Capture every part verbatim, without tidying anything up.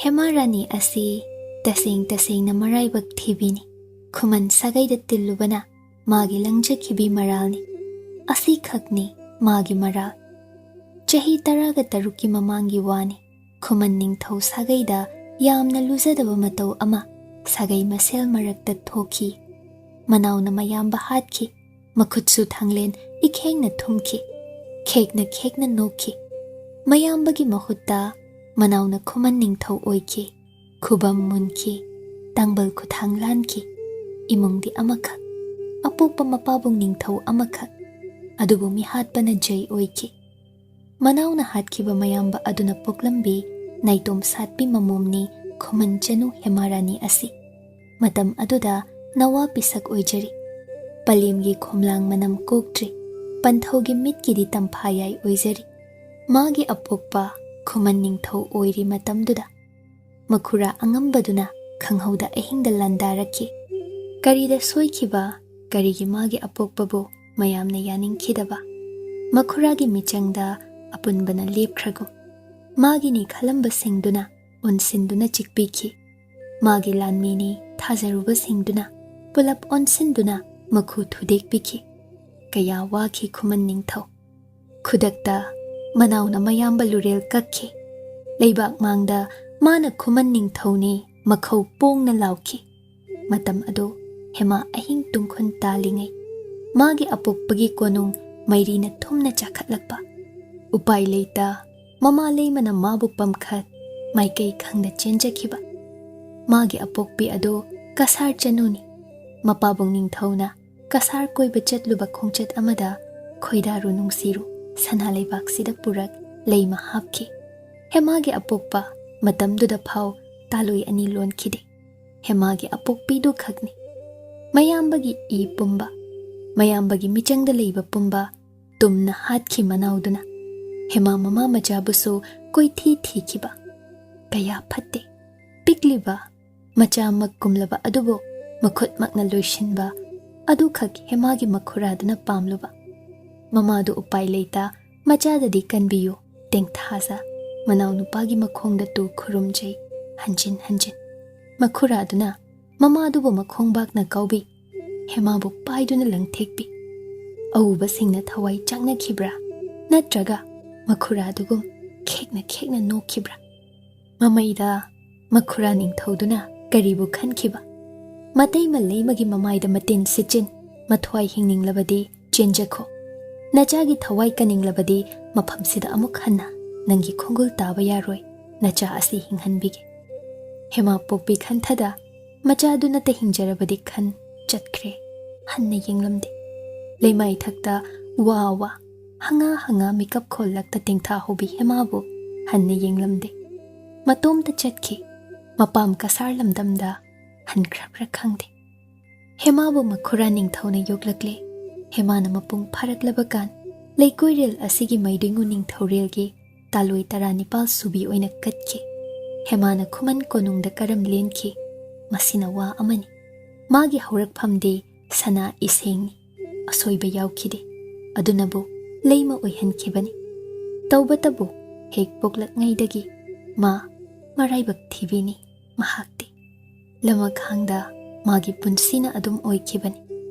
ꯍꯦꯃꯥ ꯔꯥꯅꯤ ꯑꯁꯤ ꯇꯁꯦꯡ ꯇꯁꯦꯡꯅ ꯃꯔꯥꯏꯕꯛ ꯊꯤꯕꯤꯅꯤ꯫ ꯈꯨꯃꯟ ꯁꯥꯒꯩꯗ ꯇꯤꯜꯂꯨꯕꯅ ꯃꯥꯒꯤ ꯂꯪꯖꯈꯤꯕꯤ ꯃꯔꯥꯜꯅꯤ꯫ ꯑꯁꯤꯈꯛꯅꯤ ꯃꯥꯒꯤ ꯃꯔꯥꯜ꯫ ꯆꯍꯤ ꯇꯔꯥꯒ ꯇꯔꯨꯛꯀꯤ ꯃꯃꯥꯡꯒꯤ ꯋꯥꯅꯤ꯫ ꯈꯨꯃꯟ ꯅꯤꯡꯊꯧ ꯁꯥꯒꯩꯗ ꯌꯥꯝꯅ ꯂꯨꯖꯗꯕ ꯃꯇꯧ ꯑꯃ ꯁꯥꯒꯩ ꯃꯁꯦꯜ ꯃꯔꯛꯇ ꯊꯣꯛꯈꯤ꯫ ꯃꯅꯥꯎꯅ ꯃꯌꯥꯝꯕ ꯍꯥꯠꯈꯤ꯫ ꯃꯈꯨꯠꯁꯨ ꯊꯥꯡꯂꯦꯟ ꯏꯈꯦꯡꯅ ꯊꯨꯝꯈꯤ꯫ ꯈꯦꯛꯅ ꯈꯦꯛꯅ ꯅꯣꯛꯈꯤ꯫ ꯃꯌꯥꯝꯕꯒꯤ ꯃꯍꯨꯠꯇ ꯃꯅꯥꯎꯅ ꯈꯨꯃꯟ ꯅꯤꯡꯊꯧ ꯑꯣꯏꯈꯤ꯫ ꯈꯨꯕꯝ ꯃꯨꯟꯈꯤ꯫ ꯇꯥꯡꯕꯜ ꯈꯨꯊꯥꯡ ꯂꯥꯟꯈꯤ꯫ ꯏꯃꯨꯡꯗꯤ ꯑꯃꯈꯛ꯫ ꯑꯄꯣꯛꯄ ꯃꯄꯥꯕꯨꯡ ꯅꯤꯡꯊꯧ ꯑꯃꯈꯛ꯫ ꯑꯗꯨꯕꯨ ꯃꯤꯍꯥꯠꯄꯅ ꯖꯩ ꯑꯣꯏꯈꯤ꯫ ꯃꯅꯥꯎꯅ ꯍꯥꯠꯈꯤꯕ ꯃꯌꯥꯝꯕ ꯑꯗꯨꯅ ꯄꯣꯛꯂꯝꯕꯤ ꯅꯥꯏꯇꯣꯝ ꯁꯥꯠꯄꯤ ꯃꯃꯣꯝꯅꯤ ꯈꯨꯃꯟ ꯆꯅꯨ ꯍꯦꯃꯥꯔꯥꯅꯤ ꯑꯁꯤ꯫ ꯃꯇꯝ ꯑꯗꯨꯗ ꯅꯋꯥ ꯄꯤꯁꯛ ꯑꯣꯏꯖꯔꯤ꯫ ꯄꯂꯦꯝꯒꯤ ꯈꯣꯝꯂꯥꯡ ꯃꯅꯝ ꯀꯣꯛꯇ꯭ꯔꯤ꯫ ꯄꯟꯊꯧꯒꯤ ꯃꯤꯠꯀꯤꯗꯤ ꯇꯝꯐꯥ ꯌꯥꯏ ꯑꯣꯏꯖꯔꯤ꯫ ꯃꯥꯒꯤ ꯑꯄꯣꯛꯄ ꯈꯨꯃꯟ ꯅꯤꯡꯊꯧ ꯑꯣꯏꯔꯤ ꯃꯇꯝꯗꯨꯗ꯫ ꯃꯈꯨꯔꯥ ꯑꯉꯝꯕꯗꯨꯅ ꯈꯪꯍꯧꯗ ꯑꯍꯤꯡꯗ ꯂꯥꯟꯗꯥꯔꯛꯈꯤ꯫ ꯀꯔꯤꯗ ꯁꯣꯏꯈꯤꯕ, ꯀꯔꯤꯒꯤ ꯃꯥꯒꯤ ꯑꯄꯣꯛꯄꯕꯨ ꯃꯌꯥꯝꯅ ꯌꯥꯅꯤꯡꯈꯤꯗꯕ? ꯃꯈꯨꯔꯥꯒꯤ ꯃꯤꯆꯪꯗ ꯑꯄꯨꯟꯕꯅ ꯂꯦꯞꯈ꯭ꯔꯒꯨꯝ꯫ ꯃꯥꯒꯤꯅꯤ ꯈꯜꯂꯝꯕꯁꯤꯡꯗꯨꯅ ꯑꯣꯟꯁꯤꯟꯗꯨꯅ ꯆꯤꯛꯄꯤꯈꯤ꯫ ꯃꯥꯒꯤ ꯂꯥꯟꯃꯤꯅꯤ ꯊꯥꯖꯔꯨꯕꯁꯤꯡꯗꯨꯅ ꯄꯨꯂꯞ ꯑꯣꯟꯁꯤꯟꯗꯨꯅ ꯃꯈꯨ ꯊꯨꯗꯦꯛꯄꯤꯈꯤ꯫ ꯀꯌꯥ ꯋꯥꯈꯤ ꯈꯨꯃꯟ ꯅꯤꯡꯊꯧ꯫ ꯈꯨꯗꯛꯇ ꯃꯅꯥꯎꯅ ꯃꯌꯥꯝꯕ ꯂꯨꯔꯦꯜ ꯀꯛꯈꯤ꯫ ꯂꯩꯕꯥꯛ ꯃꯥꯡꯗ ꯃꯥꯅ ꯈꯨꯃꯟ ꯅꯤꯡꯊꯧꯅꯤ ꯃꯈꯧ ꯄꯣꯡꯅ ꯂꯥꯎꯈꯤ꯫ ꯃꯇꯝ ꯑꯗꯨ ꯍꯦꯃꯥ ꯑꯍꯤꯡ ꯇꯨꯡꯈꯨꯟ ꯇꯥꯜꯂꯤꯉꯩ꯫ ꯃꯥꯒꯤ ꯑꯄꯣꯛꯄꯒꯤ ꯀꯣꯅꯨꯡ ꯃꯩꯔꯤꯅ ꯊꯨꯝꯅ ꯆꯥꯈꯠꯂꯛꯄ꯫ ꯎꯄꯥꯏ ꯂꯩꯇ ꯃꯃꯥ ꯂꯩꯃꯅ ꯃꯥꯕꯨ ꯄꯝꯈꯠ ꯃꯥꯏꯀꯩ ꯈꯪꯗ ꯆꯦꯟꯖꯈꯤꯕ꯫ ꯃꯥꯒꯤ ꯑꯄꯣꯛꯄꯤ ꯑꯗꯨ ꯀꯁꯥꯔ ꯆꯅꯨꯅꯤ꯫ ꯃꯄꯥꯕꯨꯡ ꯅꯤꯡꯊꯧꯅ ꯀꯁꯥꯔ ꯀꯣꯏꯕ ꯆꯠꯂꯨꯕ ꯈꯣꯡꯆꯠ ꯑꯃꯗ ꯈꯣꯏꯗꯥꯔꯨ ꯅꯨꯡꯁꯤꯔꯨ ꯁꯅꯥ ꯂꯩꯕꯥꯛꯁꯤꯗ ꯄꯨꯔꯛ ꯂꯩꯃ ꯍꯥꯞꯈꯤ꯫ ꯍꯦꯃꯥꯒꯤ ꯑꯄꯣꯛꯄ ꯃꯇꯝꯗꯨꯗ ꯐꯥꯎ ꯇꯥꯂꯣꯏ ꯑꯅꯤ ꯂꯣꯟꯈꯤꯗꯦ꯫ ꯍꯦꯃꯥꯒꯤ ꯑꯄꯣꯛꯄꯤꯗꯨ ꯈꯛꯅꯤ꯫ ꯃꯌꯥꯝꯕꯒꯤ ꯏ ꯄꯨꯝꯕ, ꯃꯌꯥꯝꯕꯒꯤ ꯃꯤꯆꯪꯗ ꯂꯩꯕ ꯄꯨꯝꯕ ꯇꯨꯝꯅ ꯍꯥꯠꯈꯤ ꯃꯅꯥꯎꯗꯨꯅ꯫ ꯍꯦꯃꯥ ꯃꯃꯥ ꯃꯆꯥꯕꯨꯁꯨ ꯀꯣꯏꯊꯤ ꯊꯤꯈꯤꯕ꯫ ꯀꯌꯥ ꯐꯠꯇꯦ꯫ ꯄꯤꯛꯂꯤꯕ ꯃꯆꯥꯃꯛ ꯀꯨꯝꯂꯕ ꯑꯗꯨꯕꯨ ꯃꯈꯨꯠꯃꯛꯅ ꯂꯣꯏꯁꯤꯟꯕ ꯑꯗꯨꯈꯛ ꯍꯦꯃꯥꯒꯤ ꯃꯈꯨꯔꯥꯗꯨꯅ ꯄꯥꯝꯂꯨꯕ꯫ ꯃꯃꯥꯗꯨ ꯎꯄꯥꯏ ꯂꯩꯇ ꯃꯆꯥꯗꯗꯤ ꯀꯟꯕꯤꯌꯨ ꯇꯦꯡꯊꯥꯖ ꯃꯅꯥꯎꯅꯨꯄꯥꯒꯤ ꯃꯈꯣꯡꯗ ꯇꯨ ꯈꯨꯔꯨꯝꯖꯩ꯫ ꯍꯟꯖꯤꯟ ꯍꯟꯖꯤꯟ꯫ ꯃꯈꯨꯔꯥꯗꯨꯅ ꯃꯃꯥꯗꯨꯕꯨ ꯃꯈꯣꯡꯕꯥꯛꯅ ꯀꯥꯎꯕꯤ, ꯍꯦꯃꯥꯕꯨ ꯄꯥꯏꯗꯨꯅ ꯂꯪꯊꯦꯛꯄꯤ꯫ ꯑꯎꯕꯁꯤꯡꯅ ꯊꯋꯥꯏ ꯆꯥꯛꯅꯈꯤꯕ꯭ꯔꯥ, ꯅꯠꯇ꯭ꯔꯒ ꯃꯈꯨꯔꯥꯗꯨꯒꯨꯝ ꯈꯦꯛꯅ ꯈꯦꯛꯅ ꯅꯣꯛꯈꯤꯕ꯭ꯔꯥ? ꯃꯃꯩꯗ ꯃꯈꯨꯔꯥ ꯅꯤꯡꯊꯧꯗꯨꯅ ꯀꯔꯤꯕꯨ ꯈꯟꯈꯤꯕ? ꯃꯇꯩꯃ ꯂꯩꯃꯒꯤ ꯃꯃꯥꯏꯗ ꯃꯇꯤꯟ ꯁꯤꯠꯆꯤꯟ, ꯃꯊ꯭ꯋꯥꯏ ꯍꯤꯡꯅꯤꯡꯂꯕꯗꯤ ꯆꯦꯟꯖꯈꯣ꯫ ꯅꯆꯥꯒꯤ ꯊꯋꯥꯏ ꯀꯟꯅꯤꯡꯂꯕꯗꯤ ꯃꯐꯝꯁꯤꯗ ꯑꯃꯨꯛ ꯍꯟꯅ ꯅꯪꯒꯤ ꯈꯣꯡꯒꯨꯜ ꯇꯥꯕ ꯌꯥꯔꯣꯏ꯫ ꯅꯆꯥ ꯑꯁꯤ ꯍꯤꯡꯍꯟꯕꯤꯒꯦ꯫ ꯍꯦꯃꯥ ꯄꯣꯛꯄꯤ ꯈꯟꯊꯗ ꯃꯆꯥꯗꯨ ꯅꯠꯇ ꯍꯤꯡꯖꯔꯕꯗꯤ ꯈꯟ ꯆꯠꯈ꯭ꯔꯦ꯫ ꯍꯟꯅ ꯌꯦꯡꯂꯝꯗꯦ꯫ ꯂꯩꯃꯥꯏꯊꯛꯇ ꯋꯥ ꯋꯥ, ꯍꯪꯉꯥ ꯍꯪꯉꯥ ꯃꯤꯀꯞ ꯈꯣꯜꯂꯛꯇ ꯇꯦꯡꯊꯥ ꯍꯧꯕꯤ ꯍꯦꯃꯥꯕꯨ ꯍꯟꯅ ꯌꯦꯡꯂꯝꯗꯦ꯫ ꯃꯇꯣꯝꯇ ꯆꯠꯈꯤ꯫ ꯃꯄꯥꯝ ꯀꯁꯥꯔ ꯂꯝꯗꯝꯗ ꯍꯟꯈ꯭ꯔꯕ꯭ꯔꯥ ꯈꯪꯗꯦ꯫ ꯍꯦꯃꯥꯕꯨ ꯃꯈꯨꯔꯥ ꯅꯤꯡꯊꯧꯅ ꯌꯣꯛꯂꯛꯂꯦ꯫ ꯍꯦꯃꯥꯅ ꯃꯄꯨꯡ ꯐꯥꯔꯛꯂꯕ ꯀꯥꯟ, ꯂꯩꯀꯣꯏꯔꯦꯜ ꯑꯁꯤꯒꯤ ꯃꯩꯗꯤꯡꯉꯨ ꯅꯤꯡꯊꯧꯔꯦꯜꯒꯤ ꯇꯥꯂꯣꯏ ꯇꯔꯥꯅꯤꯄꯥꯜ ꯁꯨꯕꯤ ꯑꯣꯏꯅ ꯀꯠꯈꯤ꯫ ꯍꯦꯃꯥꯅ ꯈꯨꯃꯟ ꯀꯣꯅꯨꯡꯗ ꯀꯔꯝ ꯂꯦꯟꯈꯤ, ꯃꯁꯤꯅ ꯋꯥ ꯑꯃꯅꯤ꯫ ꯃꯥꯒꯤ ꯍꯧꯔꯛꯐꯝꯗꯤ ꯁꯅꯥ ꯏꯁꯦꯡꯅꯤ꯫ ꯑꯁꯣꯏꯕ ꯌꯥꯎꯈꯤꯗꯦ꯫ ꯑꯗꯨꯅꯕꯨ ꯂꯩꯃ ꯑꯣꯏꯍꯟꯈꯤꯕꯅꯤ꯫ ꯇꯧꯕꯇꯕꯨ ꯍꯦꯛ ꯄꯣꯛꯂꯛꯉꯩꯗꯒꯤ ꯃꯥ ꯃꯔꯥꯏꯕꯛ ꯊꯤꯕꯤꯅꯤ꯫ ꯃꯍꯥꯛꯇꯤ ꯂꯃꯈꯥꯡꯗ ꯃꯥꯒꯤ ꯄꯨꯟꯁꯤꯅ ꯑꯗꯨꯝ ꯑꯣꯏꯈꯤꯕꯅꯤ꯫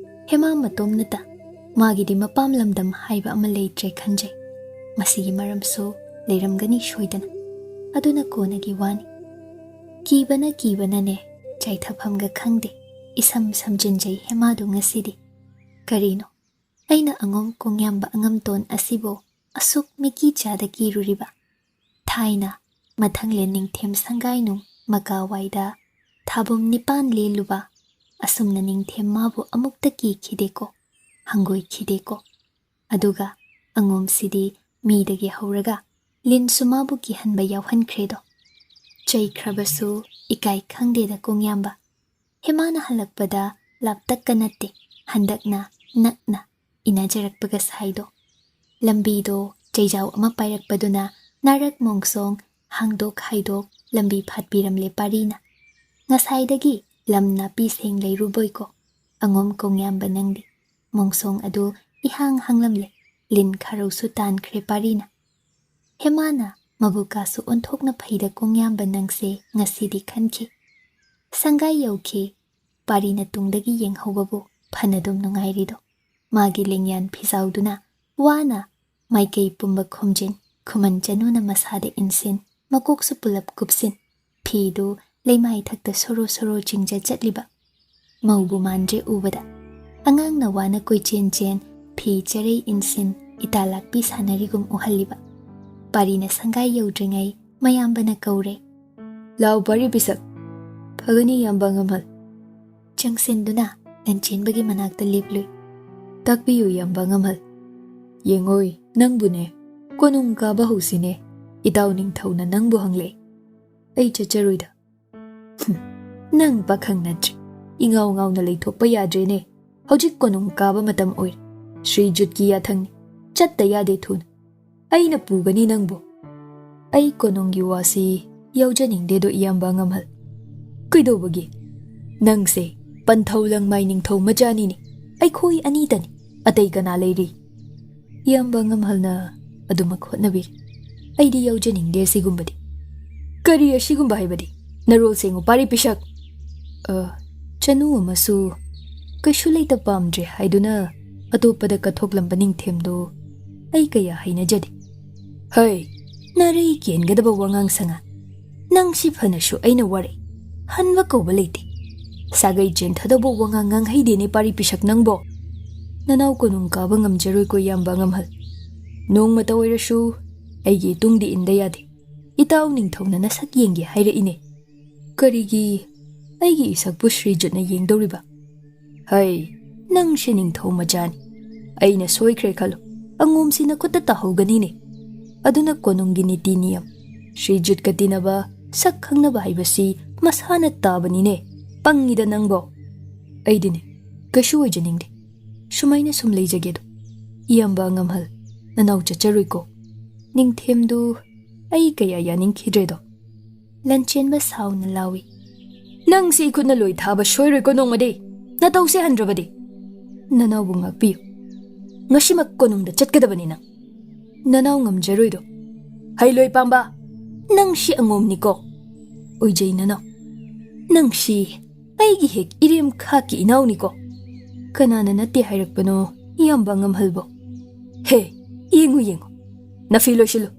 ꯍꯦꯃꯥ ꯃꯇꯣꯝꯅꯇ ꯃꯥꯒꯤꯗꯤ ꯃꯄꯥꯝ ꯂꯝꯗꯝ ꯍꯥꯏꯕ ꯑꯃ ꯂꯩꯇ꯭ꯔꯦ ꯈꯟꯖꯩ꯫ ꯃꯁꯤꯒꯤ ꯃꯔꯝꯁꯨ ꯂꯩꯔꯝꯒꯅꯤ ꯁꯣꯏꯗꯅ꯫ ꯑꯗꯨꯅ ꯀꯣꯟꯅꯒꯤ ꯋꯥꯅꯤ꯫ ꯀꯤꯕꯅ ꯀꯤꯕꯅꯅꯦ, ꯆꯥꯏꯊꯐꯝꯒ ꯈꯪꯗꯦ꯫ ꯏꯁꯝ ꯁꯝꯖꯤꯟꯖꯩ ꯍꯦꯃꯥꯗꯨ ꯉꯁꯤꯗꯤ꯫ ꯀꯔꯤꯅꯣ? ꯑꯩꯅ ꯑꯉꯣꯝ ꯀꯣꯡꯌꯥꯝꯕ ꯑꯉꯝꯇꯣꯟ ꯑꯁꯤꯕꯨ ꯑꯁꯨꯛ ꯃꯤꯀꯤ ꯆꯥꯗ ꯀꯤꯔꯨꯔꯤꯕ? ꯊꯥꯏꯅ ꯃꯊꯪꯂꯦꯟ ꯅꯤꯡꯊꯦꯝ ꯁꯪꯒꯥꯏꯅꯨꯡ ꯃꯀꯥꯋꯥꯏꯗ ꯊꯥꯕꯨꯝ ꯅꯤꯄꯥꯟ ꯂꯦꯜꯂꯨꯕ, ꯑꯁꯨꯝꯅ ꯅꯤꯡꯊꯦꯝ ꯃꯥꯕꯨ ꯑꯃꯨꯛꯇ ꯀꯤꯈꯤꯗꯦꯀꯣ, ꯍꯪꯒꯣꯏꯈꯤꯗꯦꯀꯣ꯫ ꯑꯗꯨꯒ ꯑꯉꯣꯝꯁꯤꯗꯤ ꯃꯤꯗꯒꯤ ꯍꯧꯔꯒ ꯂꯤꯟꯁꯨ ꯃꯥꯕꯨ ꯀꯤꯍꯟꯕ ꯌꯥꯎꯍꯟꯈ꯭ꯔꯦꯗꯣ꯫ ꯆꯩꯈ꯭ꯔꯕꯁꯨ ꯏꯀꯥꯏ ꯈꯪꯗꯦꯗ ꯀꯣꯡꯌꯥꯝꯕ꯫ ꯍꯦꯃꯥꯅ ꯍꯜꯂꯛꯄꯗ ꯂꯥꯞꯇꯛꯀ ꯅꯠꯇꯦ, ꯍꯟꯗꯛꯅ ꯅꯛꯅ ꯏꯟꯅꯖꯔꯛꯄꯒ ꯁꯥꯏꯗꯣ꯫ ꯂꯝꯕꯤꯗꯣ ꯆꯩꯖꯥꯎ ꯑꯃ ꯄꯥꯏꯔꯛꯄꯗꯨꯅ ꯅꯥꯔꯛ ꯃꯣꯡꯁꯣꯡ ꯍꯥꯡꯗꯣꯛ ꯍꯥꯏꯗꯣꯛ ꯂꯝꯕꯤ ꯐꯥꯠꯄꯤꯔꯝꯂꯦ ꯄꯥꯔꯤꯅ꯫ ꯉꯁꯥꯏꯗꯒꯤ ꯂꯝ ꯅꯥꯄꯤ ꯁꯦꯡ ꯂꯩꯔꯨꯕꯣꯏꯀꯣ, ꯑꯉꯣꯝ ꯀꯣꯡꯌꯥꯝꯕ ꯅꯪꯗꯤ꯫ ꯃꯣꯡꯁꯣꯡ ꯑꯗꯨ ꯏꯍꯥꯡ ꯍꯥꯡꯂꯝꯂꯦ, ꯂꯤꯟ ꯈꯥꯔꯧꯁꯨ ꯇꯥꯟꯈ꯭ꯔꯦ ꯄꯥꯔꯤꯅ꯫ ꯍꯦꯃꯥꯅ ꯃꯕꯨꯀꯥꯁꯨ ꯑꯣꯟꯊꯣꯛꯅ ꯐꯩꯗ ꯀꯣꯡꯌꯥꯝꯕ ꯅꯪꯁꯦ ꯉꯁꯤꯗꯤ ꯈꯟꯈꯤ꯫ ꯁꯪꯒꯥꯏ ꯌꯧꯈꯤ꯫ ꯄꯥꯔꯤꯅ ꯇꯨꯡꯗꯒꯤ ꯌꯦꯡꯍꯧꯕꯕꯨ ꯐꯅꯗꯨꯝ ꯅꯨꯡꯉꯥꯏꯔꯤꯗꯣ꯫ ꯃꯥꯒꯤ ꯂꯦꯡꯌꯥꯟ ꯐꯤꯖꯥꯎꯗꯨꯅ ꯋꯥꯅ ꯃꯥꯏꯀꯩ ꯄꯨꯝꯕ ꯈꯣꯝꯖꯤꯟ, ꯈꯨꯃꯟ ꯆꯅꯨꯅ ꯃꯁꯥꯗ ꯏꯟꯁꯤꯟ, ꯃꯀꯣꯛꯁꯨ ꯄꯨꯂꯞ ꯀꯨꯞꯁꯤꯟ, ꯐꯤꯗꯨ ꯂꯩꯃꯥꯏ ꯊꯛꯇ ꯁꯣꯔꯣ ꯁꯣꯔꯣ ꯆꯤꯡꯖ ꯆꯠꯂꯤꯕ꯫ ꯃꯧꯕꯨ ꯃꯥꯟꯗ꯭ꯔꯦ ꯎꯕꯗ꯫ ꯑꯉꯥꯡꯅ ꯋꯥꯅ ꯀꯣꯏꯆꯦꯟ ꯆꯦꯟ, ꯐꯤ ꯆꯔꯩ ꯏꯟꯁꯤꯟ, ꯏꯇꯥ ꯂꯥꯛꯄꯤ ꯁꯥꯟꯅꯔꯤꯒꯨꯝ ꯎꯍꯜꯂꯤꯕ꯫ ꯄꯥꯔꯤꯅ ꯁꯪꯒꯥꯏ ꯌꯧꯗ꯭ꯔꯤꯉꯩ ꯃꯌꯥꯝꯕꯅ ꯀꯧꯔꯦ꯫ "ꯂꯥꯎ ꯄꯥꯔꯤ ꯄꯤꯁꯛ꯫ ꯐꯒꯅꯤ ꯏꯌꯥꯝꯕ ꯉꯝꯍꯜ꯫" ꯆꯪꯁꯤꯟꯗꯨꯅ ꯂꯟꯆꯦꯟꯕꯒꯤ ꯃꯅꯥꯛꯇ ꯂꯦꯞꯂꯨꯏ꯫ "ꯇꯥꯛꯄꯤꯌꯨ ꯏꯌꯥꯝꯕ ꯉꯝꯍꯜ꯫" "ꯌꯦꯡꯉꯣꯏ, ꯅꯪꯕꯨꯅꯦ꯫ ꯀꯣꯅꯨꯡ ꯀꯥꯕ ꯍꯧꯁꯤꯅꯦ꯫ ꯏꯇꯥꯎ ꯅꯤꯡꯊꯧꯅ ꯅꯪꯕꯨ ꯍꯪꯂꯦ꯫ ꯑꯩ ꯆꯠꯆꯔꯣꯏꯗ꯫" "ꯍꯨꯝ, ꯅꯪ ꯄꯥꯈꯪ ꯅꯠꯇ꯭ꯔꯦ꯫ ꯏꯉꯥꯎ ꯉꯥꯎꯅ ꯂꯩꯊꯣꯛꯄ ꯌꯥꯗ꯭ꯔꯦꯅꯦ꯫ ꯍꯧꯖꯤꯛ ꯀꯣꯅꯨꯡ ꯀꯥꯕ ꯃꯇꯝ ꯑꯣꯏꯔꯦ꯫ ꯁ꯭ꯔꯤ ꯖꯨꯠꯀꯤ ꯌꯥꯊꯪꯅꯤ꯫ ꯆꯠꯇ ꯌꯥꯗꯦ ꯊꯨꯅ꯫ ꯑꯩꯅ ꯄꯨꯒꯅꯤ ꯅꯪꯕꯨ꯫" "ꯑꯩ ꯀꯣꯅꯨꯡꯒꯤ ꯋꯥꯁꯤ ꯌꯥꯎꯖꯅꯤꯡꯗꯦꯗꯣ ꯏꯌꯥꯝꯕ ꯉꯝꯍꯜ꯫" "ꯀꯩꯗꯧꯕꯒꯤ? ꯅꯪꯁꯦ ꯄꯟꯊꯧ ꯂꯪꯃꯥꯏ ꯅꯤꯡꯊꯧ ꯃꯆꯥꯅꯤꯅꯦ꯫ ꯑꯩꯈꯣꯏ ꯑꯅꯤꯇꯅꯤ, ꯑꯇꯩ ꯀꯅꯥ ꯂꯩꯔꯤ?" ꯏꯌꯥꯝꯕ ꯉꯝꯍꯜꯅ ꯑꯗꯨꯃꯛ ꯍꯣꯠꯅꯕꯤꯔꯤ꯫ "ꯑꯩꯗꯤ ꯌꯥꯎꯖꯅꯤꯡꯗꯦ ꯑꯁꯤꯒꯨꯝꯕꯗꯤ꯫" "ꯀꯔꯤ ꯑꯁꯤꯒꯨꯝꯕ ꯍꯥꯏꯕꯗꯤ? ꯅꯔꯣꯜ ꯁꯦꯡꯉꯨ ꯄꯥꯔꯤ ꯄꯤꯁꯛ꯫" "ꯑ, ꯆꯅꯨ ꯑꯃꯁꯨ ꯀꯩꯁꯨ ꯂꯩꯇ ꯄꯥꯝꯗ꯭ꯔꯦ ꯍꯥꯏꯗꯨꯅ ꯑꯇꯣꯞꯄꯗ ꯀꯠꯊꯣꯛꯂꯝꯕ ꯅꯤꯡꯊꯦꯝꯗꯨ ꯑꯩ ꯀꯌꯥ ꯍꯩꯅꯖꯗꯦ꯫" "ꯍꯩ, ꯅꯔꯩ ꯀꯦꯟꯒꯗꯕ ꯋꯥꯉꯥꯡ ꯁꯉꯥꯡ꯫ ꯅꯪꯁꯤ ꯐꯅꯁꯨ ꯑꯩꯅ ꯋꯥꯔꯦ꯫ ꯍꯟꯕ ꯀꯧꯕ ꯂꯩꯇꯦ꯫ ꯁꯥꯒꯩ ꯆꯦꯟꯊꯗꯧꯕ ꯋꯥꯉꯥꯡ ꯉꯥꯡꯍꯩꯗꯦꯅꯦ ꯄꯥꯔꯤ ꯄꯤꯁꯛ ꯅꯪꯕꯣ꯫ ꯅꯅꯥꯎ ꯀꯣꯅꯨꯡ ꯀꯥꯕ ꯉꯝꯖꯔꯣꯏꯀꯣ ꯏꯌꯥꯝꯕ ꯉꯝꯍꯜ꯫ ꯅꯣꯡꯃꯇ ꯑꯣꯏꯔꯁꯨ ꯑꯩꯒꯤ ꯏꯇꯨꯡꯗꯤ ꯏꯟꯗ ꯌꯥꯗꯦ꯫ ꯏꯇꯥꯎ ꯅꯤꯡꯊꯧꯅ ꯅꯁꯛ ꯌꯦꯡꯒꯦ ꯍꯥꯏꯔꯛꯏꯅꯦ꯫ ꯀꯔꯤꯒꯤ ꯑꯩꯒꯤ ꯏꯁꯛꯄꯨ ꯁ꯭ꯔꯤꯖꯨꯠꯅ ꯌꯦꯡꯗꯧꯔꯤꯕ?" "ꯍꯩ, ꯅꯪꯁꯦ ꯅꯤꯡꯊꯧ ꯃꯆꯥꯅꯤ꯫ ꯑꯩꯅ ꯁꯣꯏꯈ꯭ꯔꯦ ꯈꯜꯂꯨ, ꯑꯉꯣꯝꯁꯤ ꯅꯈꯨꯠꯇ ꯇꯥꯍꯧꯒꯅꯤꯅꯦ꯫ ꯑꯗꯨꯅ ꯀꯣꯅꯨꯡꯒꯤ ꯅꯤꯇꯤ ꯅꯤꯌꯝ, ꯁ꯭ꯔꯤꯖꯨꯠꯀ ꯇꯤꯟꯅꯕ, ꯁꯛ ꯈꯪꯅꯕ ꯍꯥꯏꯕꯁꯤ ꯃꯁꯥꯅ ꯇꯥꯕꯅꯤꯅꯦ꯫ ꯄꯪꯉꯤꯗ ꯅꯪꯕꯣ꯫" "ꯑꯩꯗꯤꯅꯦ, ꯀꯩꯁꯨ ꯑꯣꯏꯖꯅꯤꯡꯗꯦ꯫ ꯁꯨꯃꯥꯏꯅ ꯁꯨꯝ ꯂꯩꯖꯒꯦꯗꯣ꯫ ꯏꯌꯥꯝꯕ ꯉꯝꯍꯜ, ꯅꯅꯥꯎ ꯆꯠꯆꯔꯣꯏꯀꯣ꯫ ꯅꯤꯡꯊꯦꯝꯗꯨ ꯑꯩ ꯀꯌꯥ ꯌꯥꯅꯤꯡꯈꯤꯗ꯭ꯔꯦꯗꯣ꯫" ꯂꯟꯆꯦꯟꯕ ꯁꯥꯎꯅ ꯂꯥꯎꯏ꯫ "ꯅꯪꯁꯤ ꯏꯈꯨꯠꯅ ꯂꯣꯏ ꯊꯥꯕ ꯁꯣꯏꯔꯣꯏꯀꯣ ꯅꯣꯡꯃꯗꯤ꯫ ꯅꯇꯧꯁꯦ ꯍꯟꯗ꯭ꯔꯕꯗꯤ꯫ ꯅꯅꯥꯎꯕꯨ ꯉꯥꯛꯄꯤꯌꯨ꯫ ꯉꯁꯤꯃꯛ ꯀꯣꯅꯨꯡꯗ ꯆꯠꯀꯗꯕꯅꯤ ꯅꯪ꯫ ꯅꯅꯥꯎ ꯉꯝꯖꯔꯣꯏꯗꯣ꯫ ꯍꯩ ꯂꯣꯏ ꯄꯥꯝꯕ, ꯅꯪ ꯁꯤ ꯑꯉꯣꯝꯅꯤꯀꯣ? ꯑꯣꯏꯖꯩ ꯅꯅꯥꯎ, ꯅꯪ ꯁꯤ ꯑꯩꯒꯤ ꯍꯦꯛ ꯏꯔꯦꯝ ꯈꯥꯛꯀꯤ ꯏꯅꯥꯎꯅꯤꯀꯣ? ꯀꯅꯥꯅ ꯅꯠꯇꯦ ꯍꯥꯏꯔꯛꯄꯅꯣ, ꯏꯌꯥꯝꯕ ꯑꯉꯝꯍꯜꯕꯣ? ꯍꯦ, ꯌꯦꯡꯉꯨ ꯌꯦꯡꯉꯨ, ꯅꯐꯤ ꯂꯣꯏꯁꯤꯜꯂꯨ꯫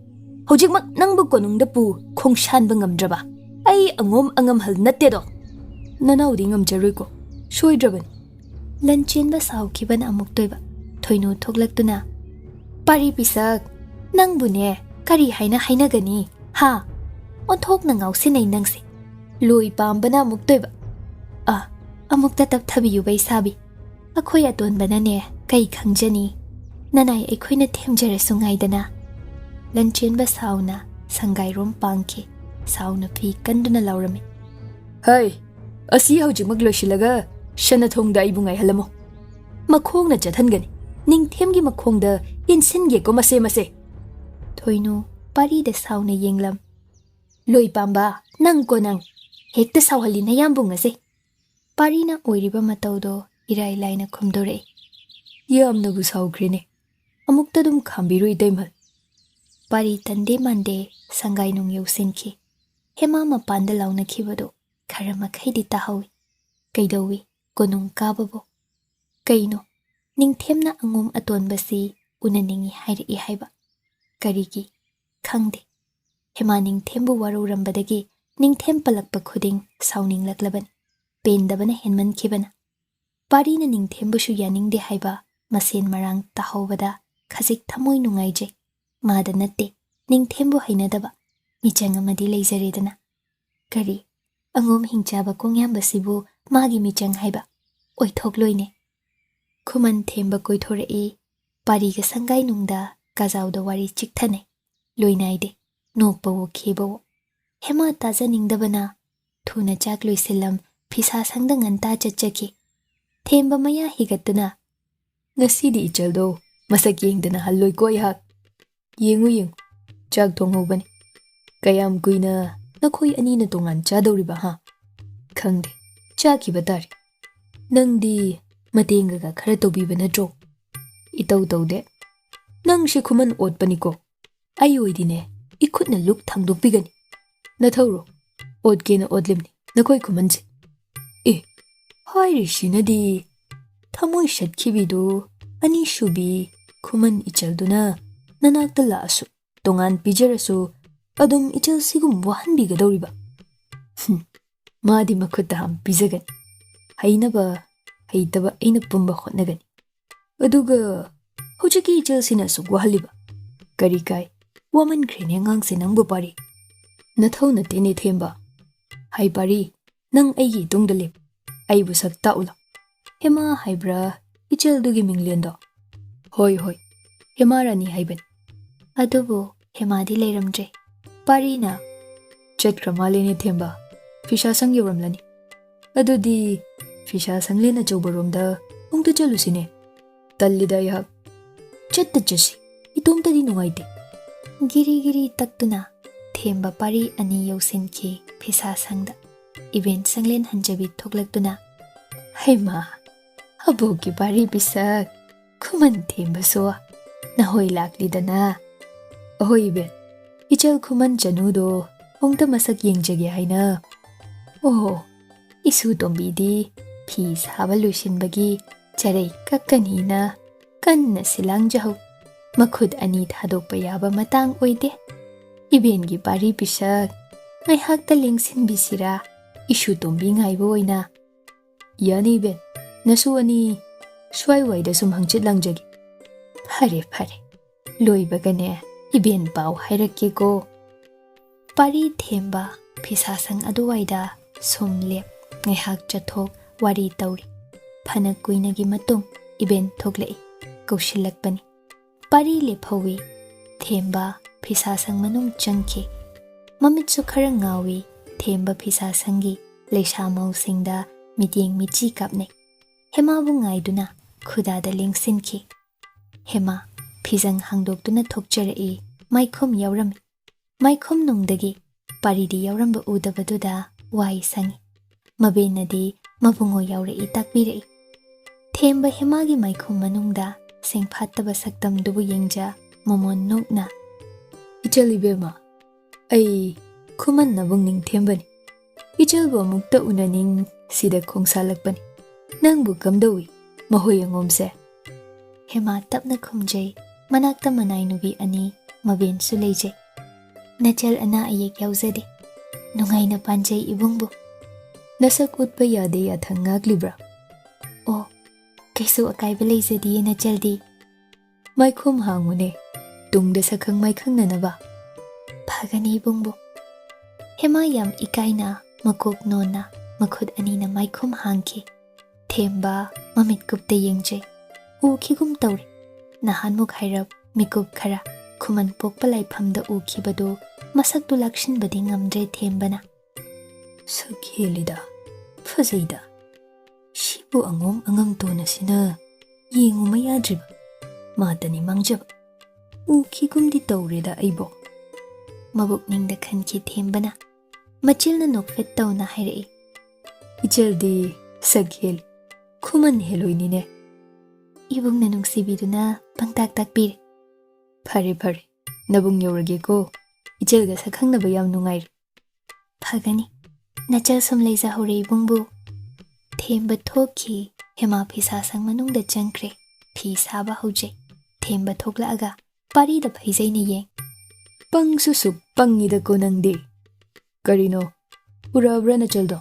ꯍꯧꯖꯤꯛꯃꯛ ꯅꯪꯕꯨ ꯀꯣꯅꯨꯡꯗ ꯄꯨ ꯈꯣꯡꯁꯥꯟꯕ ꯉꯝꯗ꯭ꯔꯕ ꯑꯩ ꯑꯉꯣꯝ ꯑꯉꯝꯍꯜ ꯅꯠꯇꯦꯗꯣ꯫ ꯅꯅꯥꯎꯗꯤ ꯉꯝꯖꯔꯣꯏꯀꯣ, ꯁꯣꯏꯗ꯭ꯔꯕꯅꯤ꯫ ꯂꯟꯆꯦꯟꯕ ꯁꯥꯎꯈꯤꯕꯅ ꯑꯃꯨꯛꯇꯣꯏꯕ꯫ ꯊꯣꯏꯅꯨ ꯊꯣꯛꯂꯛꯇꯨꯅ, "ꯄꯥꯔꯤ ꯄꯤꯁꯛ, ꯅꯪꯕꯨꯅꯦ ꯀꯔꯤ ꯍꯥꯏꯅ ꯍꯥꯏꯅꯒꯅꯤ? ꯍꯥ? ꯑꯣꯟꯊꯣꯛꯅ ꯉꯥꯎꯁꯤꯟꯅꯩ ꯅꯪꯁꯦ꯫ ꯂꯣꯏ ꯄꯥꯝꯕꯅ ꯑꯃꯨꯛꯇꯣꯏꯕ꯫ ꯑ, ꯑꯃꯨꯛꯇ ꯇꯞꯊꯕꯤꯌꯨ ꯕꯩꯁꯥꯕꯤ꯫ ꯑꯩꯈꯣꯏ ꯑꯇꯣꯟꯕꯅꯅꯦ ꯀꯩ ꯈꯪꯖꯅꯤ? ꯅꯅꯥꯏ ꯑꯩꯈꯣꯏꯅ ꯊꯦꯝꯖꯔꯁꯨ ꯉꯥꯏꯗꯅ꯫" ꯂꯟꯆꯦꯟꯕ ꯁꯥꯎꯅ ꯁꯪꯒꯥꯏꯔꯣꯝ ꯄꯥꯡꯈꯤ꯫ ꯁꯥꯎꯅ ꯐꯤ ꯀꯟꯗꯨꯅ ꯂꯥꯎꯔꯝꯃꯤ꯫ "ꯍꯩ, ꯑꯁꯤ ꯍꯧꯖꯤꯛꯃꯛ ꯂꯣꯏꯁꯤꯜꯂꯒ ꯁꯅꯥꯊꯣꯡꯗ ꯑꯩꯕꯨ ꯉꯥꯏꯍꯜꯂꯝꯃꯨ꯫ ꯃꯈꯣꯡꯅ ꯆꯠꯍꯟꯒꯅꯤ꯫ ꯅꯤꯡꯊꯦꯝꯒꯤ ꯃꯈꯣꯡꯗ ꯏꯟꯁꯤꯟꯒꯦꯀꯣ ꯃꯁꯦ ꯃꯁꯦ꯫" ꯊꯣꯏꯅꯨ ꯄꯥꯔꯤꯗ ꯁꯥꯎꯅ ꯌꯦꯡꯂꯝ꯫ "ꯂꯣꯏ ꯄꯥꯝꯕ, ꯅꯪ ꯀꯣ ꯅꯪ꯫ ꯍꯦꯛꯇ ꯁꯥꯎꯍꯜꯂꯤ ꯅꯌꯥꯝꯕꯨꯡ ꯑꯁꯦ꯫" ꯄꯥꯔꯤꯅ ꯑꯣꯏꯔꯤꯕ ꯃꯇꯧꯗꯣ ꯏꯔꯥꯏ ꯂꯥꯏꯅ ꯈꯨꯝꯗꯣꯔꯛꯏ꯫ "ꯌꯥꯝꯅꯕꯨ ꯁꯥꯎꯈ꯭ꯔꯦꯅꯦ꯫ ꯑꯃꯨꯛꯇ ꯑꯗꯨꯝ ꯈꯥꯝꯕꯤꯔꯨ ꯏꯇꯩꯃꯜ꯫" ꯄꯥꯔꯤ ꯇꯟꯗꯦ ꯃꯥꯟꯗꯦ ꯁꯪꯒꯥꯏꯅꯨꯡ ꯌꯧꯁꯤꯟꯈꯤ꯫ ꯍꯦꯃꯥ ꯃꯄꯥꯟꯗ ꯂꯥꯎꯅꯈꯤꯕꯗꯨ ꯈꯔ ꯃꯈꯩꯗꯤ ꯇꯥꯍꯧꯏ꯫ ꯀꯩꯗꯧꯏ ꯀꯣꯅꯨꯡ ꯀꯥꯕꯕꯨ? ꯀꯩꯅꯣ, ꯅꯤꯡꯊꯦꯝꯅ ꯑꯉꯣꯝ ꯑꯇꯣꯟꯕꯁꯤ ꯎꯅꯅꯤꯡꯏ ꯍꯥꯏꯔꯛꯏ ꯍꯥꯏꯕ? ꯀꯔꯤꯒꯤ? ꯈꯪꯗꯦ꯫ ꯍꯦꯃꯥ ꯅꯤꯡꯊꯦꯝꯕꯨ ꯋꯥꯔꯧꯔꯝꯕꯗꯒꯤ ꯅꯤꯡꯊꯦꯝ ꯄꯜꯂꯛꯄ ꯈꯨꯗꯤꯡ ꯁꯥꯎꯅꯤꯡꯂꯛꯂꯕꯅꯤ꯫ ꯄꯦꯟꯗꯕꯅ ꯍꯦꯟꯃꯟꯈꯤꯕꯅ꯫ ꯄꯥꯔꯤꯅ ꯅꯤꯡꯊꯦꯝꯕꯨꯁꯨ ꯌꯥꯅꯤꯡꯗꯦ ꯍꯥꯏꯕ ꯃꯁꯦꯟ ꯃꯔꯥꯡ ꯇꯥꯍꯧꯕꯗ ꯈꯖꯤꯛ ꯊꯃꯣꯏ ꯅꯨꯡꯉꯥꯏꯖꯩ꯫ ꯃꯥꯗ ꯅꯠꯇꯦ, ꯅꯤꯡꯊꯦꯝꯕꯨ ꯍꯩꯅꯗꯕ ꯃꯤꯆꯪ ꯑꯃꯗꯤ ꯂꯩꯖꯔꯦꯗꯅ꯫ ꯀꯔꯤ, ꯑꯉꯣꯝ ꯍꯤꯡꯆꯥꯕ ꯀꯣꯡꯌꯥꯝꯕꯁꯤꯕꯨ ꯃꯥꯒꯤ ꯃꯤꯆꯪ ꯍꯥꯏꯕ? ꯑꯣꯏꯊꯣꯛꯂꯣꯏꯅꯦ꯫ ꯈꯨꯃꯟ ꯊꯦꯝꯕ ꯀꯣꯏꯊꯣꯔꯛꯏ꯫ ꯄꯥꯔꯤꯒ ꯁꯪꯒꯥꯏꯅꯨꯡꯗ ꯀꯥꯖꯥꯎꯗ ꯋꯥꯔꯤ ꯆꯤꯛꯊꯅꯩ꯫ ꯂꯣꯏ ꯅꯥꯏꯗꯦ꯫ ꯅꯣꯛꯄꯋꯣ ꯈꯦꯕꯋꯣ꯫ ꯍꯦꯃꯥ ꯇꯥꯖꯅꯤꯡꯗꯕꯅ ꯊꯨꯅ ꯆꯥꯛ ꯂꯣꯏꯁꯤꯜꯂꯝ ꯐꯤꯁꯥ ꯁꯪꯗ ꯉꯟꯇꯥ ꯆꯠꯆꯈꯤ꯫ ꯊꯦꯝꯕ ꯃꯌꯥ ꯍꯤꯒꯠꯇꯨꯅ, "ꯉꯁꯤꯗꯤ ꯏꯆꯜꯗꯣ ꯃꯁꯛ ꯌꯦꯡꯗꯅ ꯍꯜꯂꯣꯏꯀꯣ ꯑꯩꯍꯥꯛ꯫ ꯌꯦꯡꯉꯨ ꯌꯦꯡꯉꯨ, ꯆꯥꯛ ꯊꯣꯡꯍꯧꯕꯅꯤ꯫ ꯀꯌꯥꯝ ꯀꯨꯏꯅ ꯅꯈꯣꯏ ꯑꯅꯤꯅ ꯇꯣꯉꯥꯟ ꯆꯥꯗꯧꯔꯤꯕ ꯍꯥ? ꯈꯪꯗꯦ, ꯆꯥꯈꯤꯕ ꯇꯥꯔꯦ꯫ ꯅꯪꯗꯤ ꯃꯇꯦꯡꯒ ꯈꯔ ꯇꯧꯕꯤꯕ ꯅꯠꯇ꯭ꯔꯣ?" "ꯏꯇꯧ ꯇꯧꯗꯦ꯫ ꯅꯪꯁꯦ ꯈꯨꯃꯟ ꯑꯣꯠꯄꯅꯤꯀꯣ꯫ ꯑꯩ ꯑꯣꯏꯗꯤꯅꯦ, ꯏꯈꯨꯠꯅ ꯂꯨꯛ ꯊꯥꯡꯗꯣꯛꯄꯤꯒꯅꯤ꯫ ꯅꯊꯧꯔꯣ, ꯑꯣꯠꯀꯦꯅ ꯑꯣꯠꯂꯤꯕꯅꯤ ꯅꯈꯣꯏ ꯈꯨꯃꯟꯁꯦ꯫ ꯑꯦ, ꯍꯥꯏꯔꯤꯁꯤꯅꯗꯤ ꯊꯃꯣꯏ ꯁꯠꯈꯤꯕꯤꯗꯨ ꯑꯅꯤꯁꯨꯕꯤ ꯈꯨꯃꯟ ꯏꯆꯜꯗꯨꯅ ꯅꯅꯥꯛꯇ ꯂꯥꯛꯑꯁꯨ, ꯇꯣꯉꯥꯟ ꯄꯤꯖꯔꯁꯨ, ꯑꯗꯨꯝ ꯏꯆꯜꯁꯤꯒꯨꯝ ꯋꯥꯍꯟꯕꯤꯒꯗꯧꯔꯤꯕ? ꯍꯨꯝ, ꯃꯥꯗꯤ ꯃꯈꯨꯠꯇ ꯍꯥꯝ ꯄꯤꯖꯒꯅꯤ꯫ ꯍꯩꯅꯕ, ꯍꯩꯇꯕ ꯑꯩꯅ ꯄꯨꯝꯕ ꯍꯣꯠꯅꯒꯅꯤ꯫ ꯑꯗꯨꯒ ꯍꯧꯖꯤꯛꯀꯤ ꯏꯆꯜꯁꯤꯅ ꯑꯁꯨꯛ ꯋꯥꯍꯜꯂꯤꯕ? ꯀꯔꯤ ꯀꯥꯏ? ꯋꯥꯃꯟꯈ꯭ꯔꯦꯅꯦ ꯑꯉꯥꯡꯁꯦ ꯅꯪꯕꯨ ꯄꯥꯔꯤ꯫ ꯅꯊꯧ ꯅꯠꯇꯦꯅꯦ ꯊꯦꯝꯕ꯫ ꯍꯥꯏ ꯄꯥꯔꯤ, ꯅꯪ ꯑꯩꯒꯤ ꯏꯇꯨꯡꯗ ꯂꯦꯞ꯫ ꯑꯩꯕꯨ ꯁꯛ ꯇꯥꯛꯎꯂꯥ꯫ ꯍꯦꯃꯥ ꯍꯥꯏꯕ꯭ꯔꯥ ꯏꯆꯜꯗꯨꯒꯤ ꯃꯤꯡꯂꯦꯟꯗꯣ? ꯍꯣꯏ, ꯍꯣꯏ, ꯍꯦꯃꯥ ꯔꯥꯅꯤ ꯍꯥꯏꯕꯅꯤ꯫ ꯑꯗꯨꯕꯨ ꯍꯦꯃꯥꯗꯤ ꯂꯩꯔꯝꯗ꯭ꯔꯦ꯫ ꯄꯥꯔꯤꯅ, ꯆꯠꯈ꯭ꯔ ꯃꯥꯜꯂꯦꯅꯦ ꯊꯦꯝꯕ, ꯐꯤꯁꯥ ꯁꯪ ꯌꯧꯔꯝꯂꯅꯤ꯫ ꯑꯗꯨꯗꯤ ꯐꯤꯁꯥ ꯁꯪꯂꯦꯟ ꯑꯆꯧꯕꯔꯣꯝꯗ ꯑꯃꯨꯛꯇ ꯆꯠꯂꯨꯁꯤꯅꯦ꯫ ꯇꯜꯂꯤꯗ ꯑꯩꯍꯥꯛ꯫ ꯆꯠꯇ ꯆꯠꯁꯤ, ꯏꯇꯣꯝꯇꯗꯤ ꯅꯨꯡꯉꯥꯏꯇꯦ꯫ ꯒꯤꯔꯤ ꯒꯤꯔꯤ ꯇꯛꯇꯨꯅ ꯊꯦꯝꯕ ꯄꯥꯔꯤ ꯑꯅꯤ ꯌꯧꯁꯤꯟꯈꯤ ꯐꯤꯁꯥ ꯁꯪꯗ꯫ ꯏꯕꯦꯟ ꯁꯪꯂꯦꯟ ꯍꯟꯖꯕꯤ ꯊꯣꯛꯂꯛꯇꯨꯅ, ꯍꯩꯃꯥ, ꯑꯕꯣꯛꯀꯤ ꯄꯥꯔꯤ ꯄꯤꯁꯛ, ꯈꯨꯃꯟ ꯊꯦꯝꯕꯁꯨ, ꯅꯍꯣꯏ ꯂꯥꯛꯂꯤꯗꯅ꯫ ꯑꯍꯣꯏ ꯏꯕꯦꯟ, ꯏꯆꯜ ꯈꯨꯃꯟ ꯆꯅꯨꯗꯣ ꯑꯃꯨꯛꯇ ꯃꯁꯛ ꯌꯦꯡꯖꯒꯦ ꯍꯥꯏꯅ꯫ ꯑꯣꯍꯣ, ꯏꯁꯨ ꯇꯣꯝꯕꯤꯗꯤ ꯐꯤ ꯁꯥꯕ ꯂꯣꯏꯁꯤꯟꯕꯒꯤ ꯆꯔꯩ ꯀꯛꯀꯅꯤꯅ ꯀꯟꯅ ꯁꯤꯂꯥꯡꯖꯍꯧ꯫ ꯃꯈꯨꯠ ꯑꯅꯤ ꯊꯥꯗꯣꯛꯄ ꯌꯥꯕ ꯃꯇꯥꯡ ꯑꯣꯏꯗꯦ꯫ ꯏꯕꯦꯟꯒꯤ ꯄꯥꯔꯤ ꯄꯤꯁꯛ, ꯉꯥꯏꯍꯥꯛꯇ ꯂꯦꯡꯁꯤꯟꯕꯤꯁꯤꯔꯥ? ꯏꯁꯨ ꯇꯣꯝꯕꯤ ꯉꯥꯏꯕ ꯑꯣꯏꯅ꯫ ꯌꯥꯅꯤ ꯏꯕꯦꯟ, ꯅꯁꯨ ꯑꯅꯤ ꯁ꯭ꯋꯥꯏꯋꯥꯏꯗ ꯁꯨꯝ ꯍꯪꯆꯤꯠ ꯂꯥꯡꯖꯒꯦ꯫ ꯐꯔꯦ, ꯐꯔꯦ, ꯂꯣꯏꯕꯒꯅꯦ ꯏꯕꯦꯟ ꯄꯥꯎ ꯍꯥꯏꯔꯛꯀꯦꯀꯣ꯫ ꯄꯥꯔꯤ ꯊꯦꯝꯕ ꯐꯤꯁꯥ ꯁꯪ ꯑꯗꯨꯋꯥꯏꯗ ꯁꯨꯝ ꯂꯦꯞ, ꯉꯥꯏꯍꯥꯛ ꯆꯠꯊꯣꯛ ꯋꯥꯔꯤ ꯇꯧꯔꯤ꯫ ꯐꯅ ꯀꯨꯏꯅꯒꯤ ꯃꯇꯨꯡ ꯏꯕꯦꯟ ꯊꯣꯛꯂꯛꯏ, ꯀꯧꯁꯤꯜꯂꯛꯄꯅꯤ꯫ ꯄꯥꯔꯤ ꯂꯦꯞꯍꯧꯏ꯫ ꯊꯦꯝꯕ ꯐꯤꯁꯥ ꯁꯪ ꯃꯅꯨꯡ ꯆꯪꯈꯤ꯫ ꯃꯃꯤꯠꯁꯨ ꯈꯔ ꯉꯥꯎꯏ꯫ ꯊꯦꯝꯕ ꯐꯤꯁꯥ ꯁꯪꯒꯤ ꯂꯩꯁꯥ ꯃꯧꯁꯤꯡꯗ ꯃꯤꯠꯌꯦꯡ ꯃꯤꯠꯆꯤ ꯀꯥꯞꯅꯩ꯫ ꯍꯦꯃꯥꯕꯨ ꯉꯥꯏꯗꯨꯅ ꯈꯨꯗꯥꯗ ꯂꯦꯡꯁꯤꯟꯈꯤ꯫ ꯍꯦꯃꯥ ꯐꯤꯖꯪ ꯍꯥꯡꯗꯣꯛꯇꯨꯅ ꯊꯣꯛꯆꯔꯛꯏ꯫ ꯃꯥꯏꯈꯨꯝ ꯌꯥꯎꯔꯝꯃꯤ꯫ ꯃꯥꯏꯈꯨꯝ ꯅꯨꯡꯗꯒꯤ ꯄꯥꯔꯤꯗꯤ ꯌꯥꯎꯔꯝꯕ ꯎꯗꯕꯗꯨꯗ ꯋꯥꯏ ꯁꯪꯏ꯫ ꯃꯕꯦꯟꯅꯗꯤ ꯃꯕꯨꯡꯉꯣ ꯌꯥꯎꯔꯛꯏ ꯇꯥꯛꯄꯤꯔꯛꯏ꯫ ꯊꯦꯝꯕ ꯍꯦꯃꯥꯒꯤ ꯃꯥꯏꯈꯨꯝ ꯃꯅꯨꯡꯗ ꯁꯦꯡꯐꯥꯠꯇꯕ ꯁꯛꯇꯝꯗꯨꯕꯨ ꯌꯦꯡꯖ ꯃꯃꯣꯟ ꯅꯣꯛꯅ, "ꯏꯆꯜ ꯏꯕꯦꯝꯃ, ꯑꯩ ꯈꯨꯃꯟ ꯅꯕꯨꯡ ꯅꯤꯡꯊꯦꯝꯕꯅꯤ꯫ ꯏꯆꯜꯕꯨ ꯑꯃꯨꯛꯇ ꯎꯅꯅꯤꯡ ꯁꯤꯗ ꯈꯣꯡꯁꯥꯜꯂꯛꯄꯅꯤ꯫ ꯅꯪꯕꯨ ꯀꯝꯗꯧꯏ, ꯃꯍꯣꯏ ꯑꯉꯣꯝꯁꯦ?" ꯍꯦꯃꯥ ꯇꯞꯅ ꯈꯨꯝꯖꯩ꯫ ꯃꯅꯥꯛꯇ ꯃꯅꯥꯏ ꯅꯨꯄꯤ ꯑꯅꯤ ꯃꯕꯦꯟꯁꯨ ꯂꯩꯖꯩ꯫ "ꯅꯆꯜ ꯑꯅꯥ ꯑꯌꯦꯛ ꯌꯥꯎꯖꯗꯦ꯫ ꯅꯨꯡꯉꯥꯏꯅ ꯄꯥꯟꯖꯩ ꯏꯕꯨꯡꯕꯨ꯫ ꯅꯁꯛ ꯎꯠꯄ ꯌꯥꯗꯦ ꯌꯥꯊꯪ ꯉꯥꯛꯂꯤꯕ꯭ꯔꯥ?" "ꯑꯣ, ꯀꯩꯁꯨ ꯑꯀꯥꯏꯕ ꯂꯩꯖꯗꯤꯌꯦ ꯅꯆꯜꯗꯤ꯫" "ꯃꯥꯏꯈꯨꯝ ꯍꯥꯡꯉꯨꯅꯦ, ꯇꯨꯡꯗ ꯁꯛꯈꯪ ꯃꯥꯏꯈꯪꯅꯅꯕ꯫" "ꯐꯒꯅꯤ ꯏꯕꯨꯡꯕꯨ꯫" ꯍꯦꯃꯥ ꯌꯥꯝ ꯏꯀꯥꯏꯅ ꯃꯀꯣꯛ ꯅꯣꯟꯅ ꯃꯈꯨꯠ ꯑꯅꯤꯅ ꯃꯥꯏꯈꯨꯝ ꯍꯥꯡꯈꯤ꯫ ꯊꯦꯝꯕ ꯃꯃꯤꯠ ꯀꯨꯞꯇ ꯌꯦꯡꯖꯩ꯫ ꯎꯈꯤꯒꯨꯝ ꯇꯧꯔꯦ꯫ ꯅꯍꯥꯟꯃꯨꯛ ꯍꯥꯏꯔꯞ ꯃꯤꯀꯨꯞ ꯈꯔ ꯈꯨꯃꯟ ꯄꯣꯛꯄ ꯂꯥꯏꯐꯝꯗ ꯎꯈꯤꯕꯗꯨ ꯃꯁꯛꯇꯨ ꯂꯥꯛꯁꯤꯟꯕꯗꯤ ꯉꯝꯗ꯭ꯔꯦ ꯊꯦꯝꯕꯅ꯫ "ꯁꯛ ꯍꯦꯜꯂꯤꯗ, ꯐꯖꯩꯗ꯫ ꯁꯤꯕꯨ ꯑꯉꯣꯝ ꯑꯉꯝꯇꯣꯟ ꯑꯁꯤꯅ ꯌꯦꯡꯉꯨ ꯃꯌꯥꯗ꯭ꯔꯤꯕ꯫ ꯃꯥꯇꯅꯤ ꯃꯥꯡꯖꯕ꯫ ꯎꯈꯤꯒꯨꯝꯗꯤ ꯇꯧꯔꯦꯗ ꯑꯩꯕꯣ꯫" ꯃꯕꯨꯛꯅꯤꯡꯗ ꯈꯟꯈꯤ ꯊꯦꯝꯕꯅ꯫ ꯃꯆꯤꯜꯅ ꯅꯣꯛꯐꯦꯠ ꯇꯧꯅ ꯍꯥꯏꯔꯛꯏ꯫ "ꯏꯆꯜꯗꯤ ꯁꯛ ꯍꯦꯜꯂꯤ, ꯈꯨꯃꯟ ꯍꯦꯜꯂꯣꯏꯅꯤꯅꯦ꯫" ꯏꯕꯨꯡꯅ ꯅꯨꯡꯁꯤꯕꯤꯗꯨꯅ ꯄꯪꯇꯥꯛ ꯇꯥꯛꯄꯤꯔꯦ꯫ "ꯐꯔꯦ ꯐꯔꯦ, ꯅꯕꯨꯡ ꯌꯧꯔꯒꯦꯀꯣ꯫ ꯏꯆꯜꯒ ꯁꯛꯈꯪꯅꯕ ꯌꯥꯝ ꯅꯨꯡꯉꯥꯏꯔꯦ꯫" "ꯐꯒꯅꯤ, ꯅꯆꯜ ꯁꯨꯝ ꯂꯩꯖꯍꯧꯔꯦ ꯏꯕꯨꯡꯕꯨ꯫" ꯊꯦꯝꯕ ꯊꯣꯛꯈꯤ꯫ ꯍꯦꯃꯥ ꯐꯤꯁꯥ ꯁꯪ ꯃꯅꯨꯡꯗ ꯆꯪꯈ꯭ꯔꯦ꯫ ꯐꯤ ꯁꯥꯕ ꯍꯧꯖꯩ꯫ ꯊꯦꯝꯕ ꯊꯣꯛꯂꯛꯑꯒ ꯄꯥꯔꯤꯗ ꯐꯩꯖꯩꯅ ꯌꯦꯡ꯫ "ꯄꯪꯁꯨ ꯁꯨꯛ ꯄꯪꯉꯤꯗꯀꯣ ꯅꯪꯗꯤ꯫ ꯀꯔꯤꯅꯣ, ꯎꯔꯛꯑꯕ꯭ꯔꯥ ꯅꯆꯜꯗꯣ?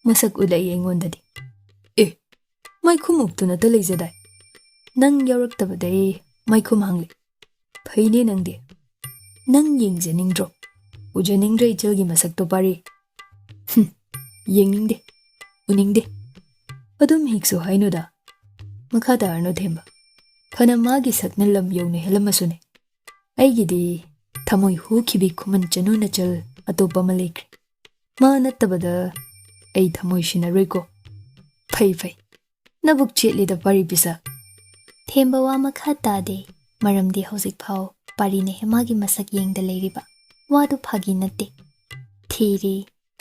ꯃꯁꯛ ꯎꯠꯂꯛꯏ ꯑꯩꯉꯣꯟꯗꯗꯤ꯫ ꯑꯦ, ꯃꯥꯏꯈꯨꯝ ꯎꯞꯇꯨꯅꯇ ꯂꯩꯖꯗꯥꯏ? ꯅꯪ ꯌꯥꯎꯔꯛꯇꯕꯗꯩ ꯃꯥꯏꯈꯨꯝ ꯍꯥꯡꯂꯤ꯫ ꯐꯩꯅꯦ ꯅꯪꯗꯤ꯫ ꯅꯪ ꯌꯦꯡꯖꯅꯤꯡꯗ꯭ꯔꯣ? ꯎꯖꯅꯤꯡꯗ꯭ꯔ ꯏꯆꯜꯒꯤ ꯃꯁꯛꯇꯣ ꯄꯥꯔꯤ?" "ꯍꯨꯝ, ꯌꯦꯡꯅꯤꯡꯗꯦ, ꯎꯅꯤꯡꯗꯦ꯫ ꯑꯗꯨꯝ ꯍꯤꯛꯁꯨ ꯍꯥꯏꯅꯨꯗ꯫ ꯃꯈꯥ ꯇꯥꯔꯅꯨ ꯊꯦꯝꯕ꯫ ꯐꯅ ꯃꯥꯒꯤ ꯁꯛꯅ ꯂꯝ ꯌꯧꯅ ꯍꯦꯜꯂꯝꯃꯁꯨꯅꯦ꯫ ꯑꯩꯒꯤꯗꯤ ꯊꯃꯣꯏ ꯍꯨꯈꯤꯕꯤ ꯈꯨꯃꯟ ꯆꯅꯨ ꯅꯆꯜ ꯑꯇꯣꯞꯄ ꯑꯃ ꯂꯩꯈ꯭ꯔꯦ꯫ ꯃꯥ ꯅꯠꯇꯕꯗ ꯑꯩ ꯊꯃꯣꯏ ꯁꯤꯟꯅꯔꯣꯏꯀꯣ꯫" "ꯐꯩ ꯐꯩ, ꯅꯕꯨꯛ ꯆꯦꯠꯂꯤꯗ ꯄꯥꯔꯤ ꯄꯤꯁꯛ꯫" ꯊꯦꯝꯕ ꯋꯥ ꯃꯈꯥ ꯇꯥꯗꯦ, ꯃꯔꯝꯗꯤ ꯍꯧꯖꯤꯛ ꯐꯥꯎ ꯄꯥꯔꯤꯅ ꯍꯦꯃꯥꯒꯤ ꯃꯁꯛ ꯌꯦꯡꯗ ꯂꯩꯔꯤꯕ꯫ ꯋꯥꯗꯨ ꯐꯥꯒꯤ ꯅꯠꯇꯦ꯫ ꯊꯤꯔꯤ,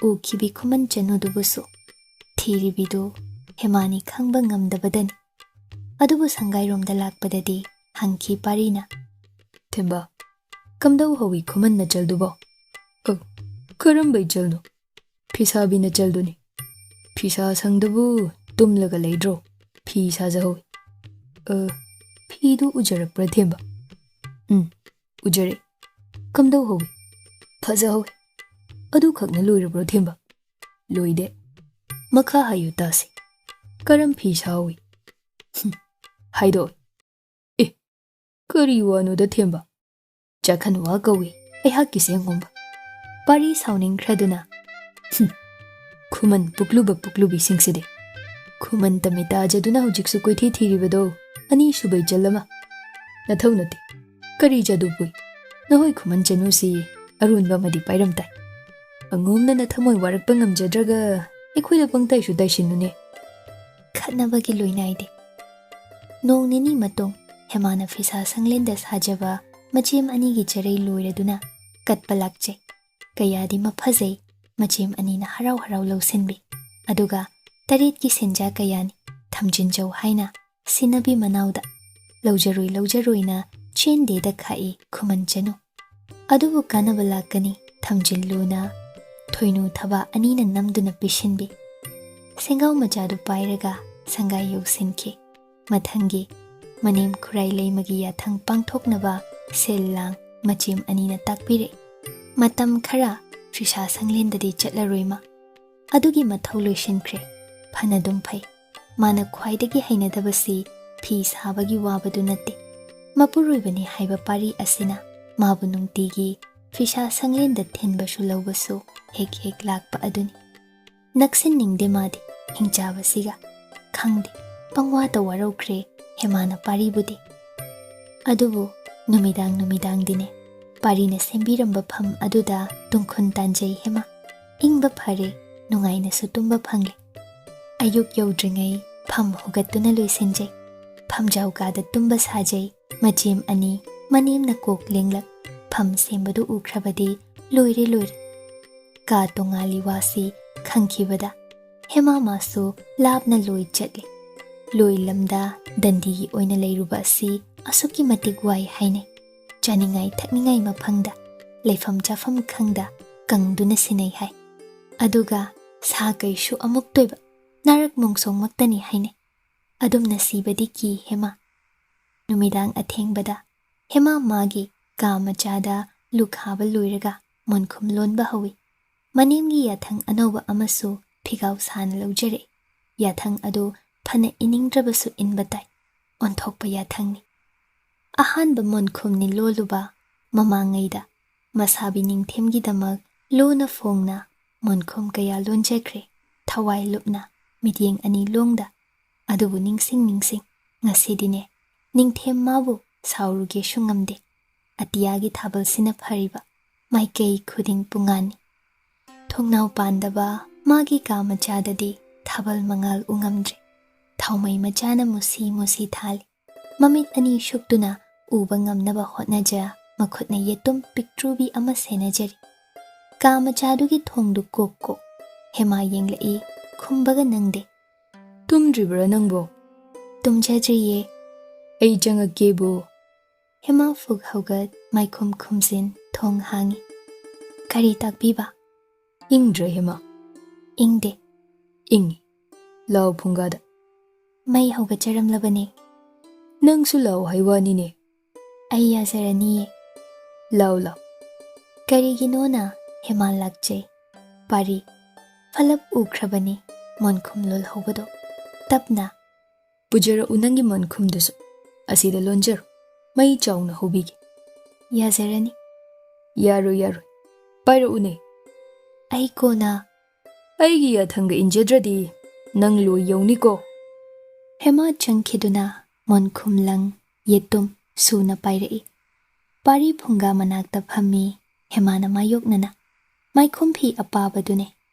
ꯎꯈꯤꯕꯤ ꯈꯨꯃꯟ ꯆꯅꯨꯗꯨꯕꯨꯁꯨ꯫ ꯊꯤꯔꯤꯕꯤꯗꯨ ꯍꯦꯃꯥꯅꯤ ꯈꯪꯕ ꯉꯝꯗꯕꯗꯅꯤ꯫ ꯑꯗꯨꯕꯨ ꯁꯪꯒꯥꯏꯔꯣꯝꯗ ꯂꯥꯛꯄꯗꯗꯤ ꯍꯪꯈꯤ ꯄꯥꯔꯤꯅ꯫ "ꯊꯦꯝꯕ, "ꯀꯝꯗꯧ ꯍꯧꯏ ꯈꯨꯃꯟ ꯅꯆꯜꯗꯨꯕꯣ?" "ꯑ, ꯀꯔꯝꯕ ꯏꯆꯜꯅꯣ?" "ꯐꯤꯁꯥꯕꯤ ꯅꯆꯜꯗꯨꯅꯤ꯫ ꯐꯤꯁꯥ ꯁꯪꯗꯕꯨ ꯇꯨꯝꯂꯒ ꯂꯩꯗ꯭ꯔꯣ? ꯐꯤ ꯁꯥꯖꯍꯧꯏ꯫" "ꯑ, ꯐꯤꯗꯨ ꯎꯖꯔꯛꯄ꯭ꯔꯥ ꯊꯦꯝꯕ?" "ꯎꯝ, ꯎꯖꯔꯦ꯫ ꯀꯝꯗꯧ ꯍꯧꯏ?" "ꯐꯖꯍꯧꯏ꯫" "ꯑꯗꯨꯈꯛꯅ ꯂꯣꯏꯔꯕ꯭ꯔꯣ ꯊꯦꯝꯕ?" "ꯂꯣꯏꯗꯦ꯫ ꯃꯈꯥ ꯍꯥꯏꯌꯨ ꯇꯥꯁꯤ꯫ ꯀꯔꯝ ꯐꯤ ꯁꯥꯍꯧꯏ?" "ꯍꯨꯝ, ꯍꯥꯏꯗꯣꯛ꯫ ꯑꯦ, ꯀꯔꯤ ꯋꯥꯅꯣꯗ ꯊꯦꯝꯕ? ꯆꯥꯛꯈꯟ ꯋꯥ ꯀꯧꯏ ꯑꯩꯍꯥꯛꯀꯤꯁꯦ ꯑꯉꯣꯝꯕ꯫" ꯄꯥꯔꯤ ꯁꯥꯎꯅꯤꯡꯈ꯭ꯔꯗꯨꯅ, "ꯍꯨꯝ, ꯈꯨꯃꯟ ꯄꯨꯛꯂꯨꯕ ꯄꯨꯛꯂꯨꯕꯤꯁꯤꯡꯁꯤꯗꯤ꯫ ꯈꯨꯃꯟ ꯇꯃꯤꯇꯥꯖꯗꯨꯅ ꯍꯧꯖꯤꯛꯁꯨ ꯀꯣꯏꯊꯤ ꯊꯤꯔꯤꯕꯗꯣ ꯑꯅꯤꯁꯨꯕ ꯏꯆꯜ ꯑꯃ꯫ ꯅꯊꯧ ꯅꯠꯇꯦ꯫ ꯀꯔꯤ ꯖꯥꯗꯨ ꯄꯨꯏ? ꯅꯈꯣꯏ ꯈꯨꯃꯟ ꯆꯅꯨꯁꯤ ꯑꯔꯣꯟꯕ ꯑꯃꯗꯤ ꯄꯥꯏꯔꯝ ꯇꯥꯏ꯫ ꯑꯉꯣꯝꯅ ꯅꯊꯃꯣꯏ ꯋꯥꯔꯛꯄ ꯉꯝꯖꯗ꯭ꯔꯒ ꯑꯩꯈꯣꯏꯗ ꯄꯪꯇꯥꯏꯁꯨ ꯇꯥꯏꯁꯤꯟꯅꯨꯅꯦ꯫" ꯈꯠꯅꯕꯒꯤ ꯂꯣꯏꯅꯥꯏꯗꯦ꯫ ꯅꯣꯡ ꯅꯤꯅꯤ ꯃꯇꯨꯡ ꯍꯦꯃꯥꯅ ꯐꯤꯁꯥ ꯁꯪꯂꯦꯟꯗ ꯁꯥꯖꯕ ꯃꯆꯦꯝ ꯑꯅꯤꯒꯤ ꯆꯔꯩ ꯂꯣꯏꯔꯗꯨꯅ ꯀꯠꯄ ꯂꯥꯛꯆꯩ꯫ ꯀꯌꯥꯗꯤ ꯃꯐꯖꯩ꯫ ꯃꯆꯦꯝ ꯑꯅꯤꯅ ꯍꯔꯥꯎ ꯍꯔꯥꯎ ꯂꯧꯁꯤꯟꯕꯤ꯫ ꯑꯗꯨꯒ ꯇꯔꯦꯠꯀꯤ ꯁꯦꯟꯖꯥ ꯀꯌꯥꯅꯤ ꯊꯝꯖꯤꯟꯖꯧ ꯍꯥꯏꯅ ꯁꯤꯟꯅꯕꯤ ꯃꯅꯥꯎꯗ ꯂꯧꯖꯔꯣꯏ ꯂꯧꯖꯔꯣꯏꯅ ꯆꯦꯟꯗꯦꯗ ꯈꯥꯛꯏ ꯈꯨꯃꯟ ꯆꯅꯨ꯫ ꯑꯗꯨꯕꯨ ꯀꯥꯟꯅꯕ ꯂꯥꯛꯀꯅꯤ ꯊꯝꯖꯤꯜꯂꯨꯅ ꯊꯣꯏꯅꯨ ꯊꯕꯥ ꯑꯅꯤꯅ ꯅꯝꯗꯨꯅ ꯄꯤꯁꯤꯟꯕꯤ꯫ ꯁꯦꯡꯒꯥꯎ ꯃꯆꯥꯗꯨ ꯄꯥꯏꯔꯒ ꯁꯪꯒꯥꯏ ꯌꯧꯁꯤꯟꯈꯤ꯫ ꯃꯊꯪꯒꯤ ꯃꯅꯦꯝ ꯈꯨꯔꯥꯏ ꯂꯩꯃꯒꯤ ꯌꯥꯊꯪ ꯄꯥꯡꯊꯣꯛꯅꯕ ꯁꯤꯜ ꯂꯥꯡ ꯃꯆꯦꯝ ꯑꯅꯤꯅ ꯇꯥꯛꯄꯤꯔꯛꯏ꯫ ꯃꯇꯝ ꯈꯔ ꯐꯤꯁꯥ ꯁꯪꯂꯦꯟꯗꯗꯤ ꯆꯠꯂꯔꯣꯏ ꯃꯥ꯫ ꯑꯗꯨꯒꯤ ꯃꯊꯧ ꯂꯣꯏꯁꯤꯟꯈ꯭ꯔꯦ꯫ ꯐꯅꯗꯨꯝ ꯐꯩ꯫ ꯃꯥꯅ ꯈ꯭ꯋꯥꯏꯗꯒꯤ ꯍꯩꯅꯗꯕꯁꯤ ꯐꯤ ꯁꯥꯕꯒꯤ ꯋꯥꯕꯗꯨ ꯅꯠꯇꯦ꯫ ꯃꯄꯨꯔꯣꯏꯕꯅꯤ ꯍꯥꯏꯕ ꯄꯥꯔꯤ ꯑꯁꯤꯅ ꯃꯥꯕꯨ ꯅꯨꯡꯇꯤꯒꯤ ꯐꯤꯁꯥ ꯁꯪꯂꯦꯟꯗ ꯊꯤꯟꯕꯁꯨ ꯂꯧꯕꯁꯨ ꯍꯦꯛ ꯍꯦꯛ ꯂꯥꯛꯄ ꯑꯗꯨꯅꯤ꯫ ꯅꯛꯁꯤꯟꯅꯤꯡꯗꯦ ꯃꯥꯗꯤ ꯍꯤꯡꯆꯥꯕꯁꯤꯒ꯫ ꯈꯪꯗꯦ, ꯄꯪꯋꯥꯇ ꯋꯥꯔꯧꯈ꯭ꯔꯦ ꯍꯦꯃꯥꯅ ꯄꯥꯔꯤꯕꯨꯗꯤ꯫ ꯑꯗꯨꯕꯨ ꯅꯨꯃꯤꯗꯥꯡ ꯅꯨꯃꯤꯗꯥꯡꯗꯤꯅꯦ ꯄꯥꯔꯤꯅ ꯁꯦꯝꯕꯤꯔꯝꯕ ꯐꯝ ꯑꯗꯨꯗ ꯇꯨꯡꯈꯨꯟ ꯇꯥꯟꯖꯩ ꯍꯦꯃꯥ꯫ ꯏꯪꯕ ꯐꯔꯦ, ꯅꯨꯡꯉꯥꯏꯅꯁꯨ ꯇꯨꯝꯕ ꯐꯪꯂꯦ꯫ ꯑꯌꯨꯛ ꯌꯧꯗ꯭ꯔꯤꯉꯩ ꯐꯝ ꯍꯨꯒꯠꯇꯨꯅ ꯂꯣꯏꯁꯤꯟꯖꯩ꯫ ꯐꯝꯖꯥꯎ ꯀꯥꯗ ꯇꯨꯝꯕ ꯁꯥꯖꯩ꯫ ꯃꯆꯦꯝ ꯑꯅꯤ ꯃꯅꯦꯝꯅ ꯀꯣꯛ ꯂꯦꯡꯂꯛ ꯐꯝ ꯁꯦꯝꯕꯗꯨ ꯎꯈ꯭ꯔꯕꯗꯤ ꯂꯣꯏꯔꯦ ꯂꯣꯏꯔꯦ꯫ ꯀꯥ ꯇꯣꯉꯥꯜꯂꯤ ꯋꯥꯁꯤ ꯈꯪꯈꯤꯕꯗ ꯍꯦꯃꯥ ꯃꯥꯁꯨ ꯂꯥꯞꯅ ꯂꯣꯏ ꯆꯠꯂꯤ꯫ ꯂꯣꯏ ꯂꯝꯗ ꯗꯟꯗꯤꯒꯤ ꯑꯣꯏꯅ ꯂꯩꯔꯨꯕ ꯑꯁꯤ ꯑꯁꯨꯛꯀꯤ ꯃꯇꯤꯛ ꯋꯥꯏ ꯍꯥꯏꯅꯩ꯫ ꯆꯥꯅꯤꯡꯉꯥꯏ ꯊꯛꯅꯤꯡꯉꯥꯏ ꯃꯐꯪꯗ, ꯂꯩꯐꯝ ꯆꯥꯐꯝ ꯈꯪꯗ ꯀꯪꯗꯨꯅ ꯁꯤꯟꯅꯩ ꯍꯥꯏ꯫ ꯑꯗꯨꯒ ꯁꯥ ꯀꯩꯁꯨ ꯑꯃꯨꯛꯇꯣꯏꯕ ꯅꯥꯔꯛ ꯃꯣꯡꯁꯣꯡꯃꯛꯇꯅꯤ ꯍꯥꯏꯅꯩ꯫ ꯑꯗꯨꯝꯅ ꯁꯤꯕꯗꯤ ꯀꯤ ꯍꯦꯃꯥ꯫ ꯅꯨꯃꯤꯗꯥꯡ ꯑꯊꯦꯡꯕꯗ ꯍꯦꯃꯥ ꯃꯥꯒꯤ ꯀꯥ ꯃꯆꯥꯗ ꯂꯨꯈꯥꯕ ꯂꯣꯏꯔꯒ ꯃꯣꯟꯈꯨꯝ ꯂꯣꯟꯕ ꯍꯧꯏ꯫ ꯃꯅꯦꯝꯒꯤ ꯌꯥꯊꯪ ꯑꯅꯧꯕ ꯑꯃꯁꯨ ꯐꯤꯒꯥꯎ ꯁꯥꯅ ꯂꯧꯖꯔꯛꯏ꯫ ꯌꯥꯊꯪ ꯑꯗꯨ ꯐꯅ ꯏꯅꯤꯡꯗ꯭ꯔꯕꯁꯨ ꯏꯟꯕ ꯇꯥꯏ꯫ ꯑꯣꯟꯊꯣꯛꯄ ꯌꯥꯊꯪꯅꯤ꯫ ꯑꯍꯥꯟꯕ ꯃꯣꯟꯈꯨꯝꯅꯤ ꯂꯣꯜꯂꯨꯕ꯫ ꯃꯃꯥꯡꯉꯩꯗ ꯃꯁꯥꯕꯤ ꯅꯤꯡꯊꯦꯝꯒꯤꯗꯃꯛ ꯂꯨꯅ ꯐꯣꯡꯅ ꯃꯣꯟꯈꯨꯝ ꯀꯌꯥ ꯂꯣꯟꯖꯈ꯭ꯔꯦ, ꯊꯋꯥꯏ ꯂꯨꯞꯅ, ꯃꯤꯠꯌꯦꯡ ꯑꯅꯤ ꯂꯣꯡꯗ꯫ ꯑꯗꯨꯕꯨ ꯅꯤꯡꯁꯤꯡ ꯅꯤꯡꯁꯤꯡ, ꯉꯁꯤꯗꯤꯅꯦ, ꯅꯤꯡꯊꯦꯝ ꯃꯥꯕꯨ ꯁꯥꯎꯔꯨꯒꯦꯁꯨ ꯉꯝꯗꯦ꯫ ꯑꯇꯤꯌꯥꯒꯤ ꯊꯥꯕꯜꯁꯤꯅ ꯐꯔꯤꯕ ꯃꯥꯏꯀꯩ ꯈꯨꯗꯤꯡ ꯄꯨꯡꯉꯥꯟꯅꯤ꯫ ꯊꯣꯡꯅꯥꯎ ꯄꯥꯟꯗꯕ ꯃꯥꯒꯤ ꯀꯥ ꯃꯆꯥꯗꯗꯤ ꯊꯥꯕꯜ ꯃꯉꯥꯜ ꯎ ꯉꯝꯗ꯭ꯔꯦ꯫ ꯊꯥꯎꯃꯩ ꯃꯆꯥꯅ ꯃꯨꯁꯤ ꯃꯨꯁꯤ ꯊꯥꯜꯂꯤ꯫ ꯃꯃꯤꯠ ꯑꯅꯤ ꯁꯨꯛꯇꯨꯅ ꯎꯕ ꯉꯝꯅꯕ ꯍꯣꯠꯅꯖ ꯃꯈꯨꯠꯅ ꯌꯦꯇꯨꯝ ꯄꯤꯛꯇ꯭ꯔꯨꯕꯤ ꯑꯃ ꯁꯦꯟꯅꯖꯔꯤ꯫ ꯀꯥ ꯃꯆꯥꯗꯨꯒꯤ ꯊꯣꯡꯗꯨ ꯀꯣꯛ ꯀꯣꯛ꯫ ꯍꯦꯃꯥ ꯌꯦꯡꯂꯛꯏ, ꯈꯨꯝꯕꯒ ꯅꯪꯗꯦ꯫ "ꯇꯨꯝꯗ꯭ꯔꯤꯕ꯭ꯔꯥ ꯅꯪꯕꯣ?" "ꯇꯨꯝꯖꯗ꯭ꯔꯤꯌꯦ꯫" "ꯑꯩ ꯆꯪꯉꯛꯀꯦꯕꯨ?" ꯍꯦꯃꯥ ꯐꯨꯛ ꯍꯧꯒꯠ, ꯃꯥꯏꯈꯨꯝ ꯈꯨꯝꯖꯤꯟ, ꯊꯣꯡ ꯍꯥꯡꯉꯤ꯫ "ꯀꯔꯤ ꯇꯥꯛꯄꯤꯕ?" "ꯏꯪꯗ꯭ꯔꯥ ꯍꯦꯃꯥ?" "ꯏꯪꯗꯦ꯫" "ꯏꯪꯉꯤ꯫ ꯂꯥꯎ ꯐꯨꯡꯒꯥꯗ꯫" "ꯃꯩ ꯍꯧꯒꯠꯆꯔꯝꯂꯕꯅꯦ꯫" "ꯅꯪꯁꯨ ꯂꯥꯎ ꯍꯥꯏ ꯋꯥꯅꯤꯅꯦ꯫" "ꯑꯩ ꯌꯥꯖꯔꯅꯤꯌꯦ꯫" "ꯂꯥꯎ, ꯂꯥꯎ꯫" ꯀꯔꯤꯒꯤꯅꯣꯅ ꯍꯦꯃꯥ ꯂꯥꯛꯆꯩ꯫ ꯄꯥꯔꯤ ꯐꯂꯞ ꯎꯈ꯭ꯔꯕꯅꯤ ꯃꯣꯟꯈꯨꯝ ꯂꯣꯜꯍꯧꯕꯗꯣ꯫ ꯇꯞꯅ, "ꯄꯨꯖꯔꯛꯎ ꯅꯪꯒꯤ ꯃꯣꯟꯈꯨꯝꯗꯨꯁꯨ꯫ ꯑꯁꯤꯗ ꯂꯣꯟꯖꯔꯣ꯫ ꯃꯩ ꯆꯥꯎꯅ ꯍꯧꯕꯤꯒꯦ꯫" "ꯌꯥꯖꯔꯅꯤ꯫" "ꯌꯥꯔꯣꯏ, ꯌꯥꯔꯣꯏ꯫ ꯄꯥꯏꯔꯛꯎꯅꯦ꯫" "ꯑꯩ ꯀꯣꯟꯅ꯫" "ꯑꯩꯒꯤ ꯌꯥꯊꯪꯒ ꯏꯟꯖꯗ꯭ꯔꯗꯤ ꯅꯪ ꯂꯣꯏ ꯌꯧꯅꯤꯀꯣ꯫" ꯍꯦꯃꯥ ꯆꯪꯈꯤꯗꯨꯅ ꯃꯣꯟꯈꯨꯝ ꯂꯪ, ꯌꯦꯇꯨꯝ ꯁꯨꯅ ꯄꯥꯏꯔꯛꯏ꯫ ꯄꯥꯔꯤ ꯐꯨꯡꯒꯥ ꯃꯅꯥꯛꯇ ꯐꯝꯃꯤ ꯍꯦꯃꯥꯅ ꯃꯥꯌꯣꯛꯅꯅ꯫ ꯃꯥꯏꯈꯨꯝ ꯐꯤ ꯑꯄꯥꯕꯗꯨꯅꯦ,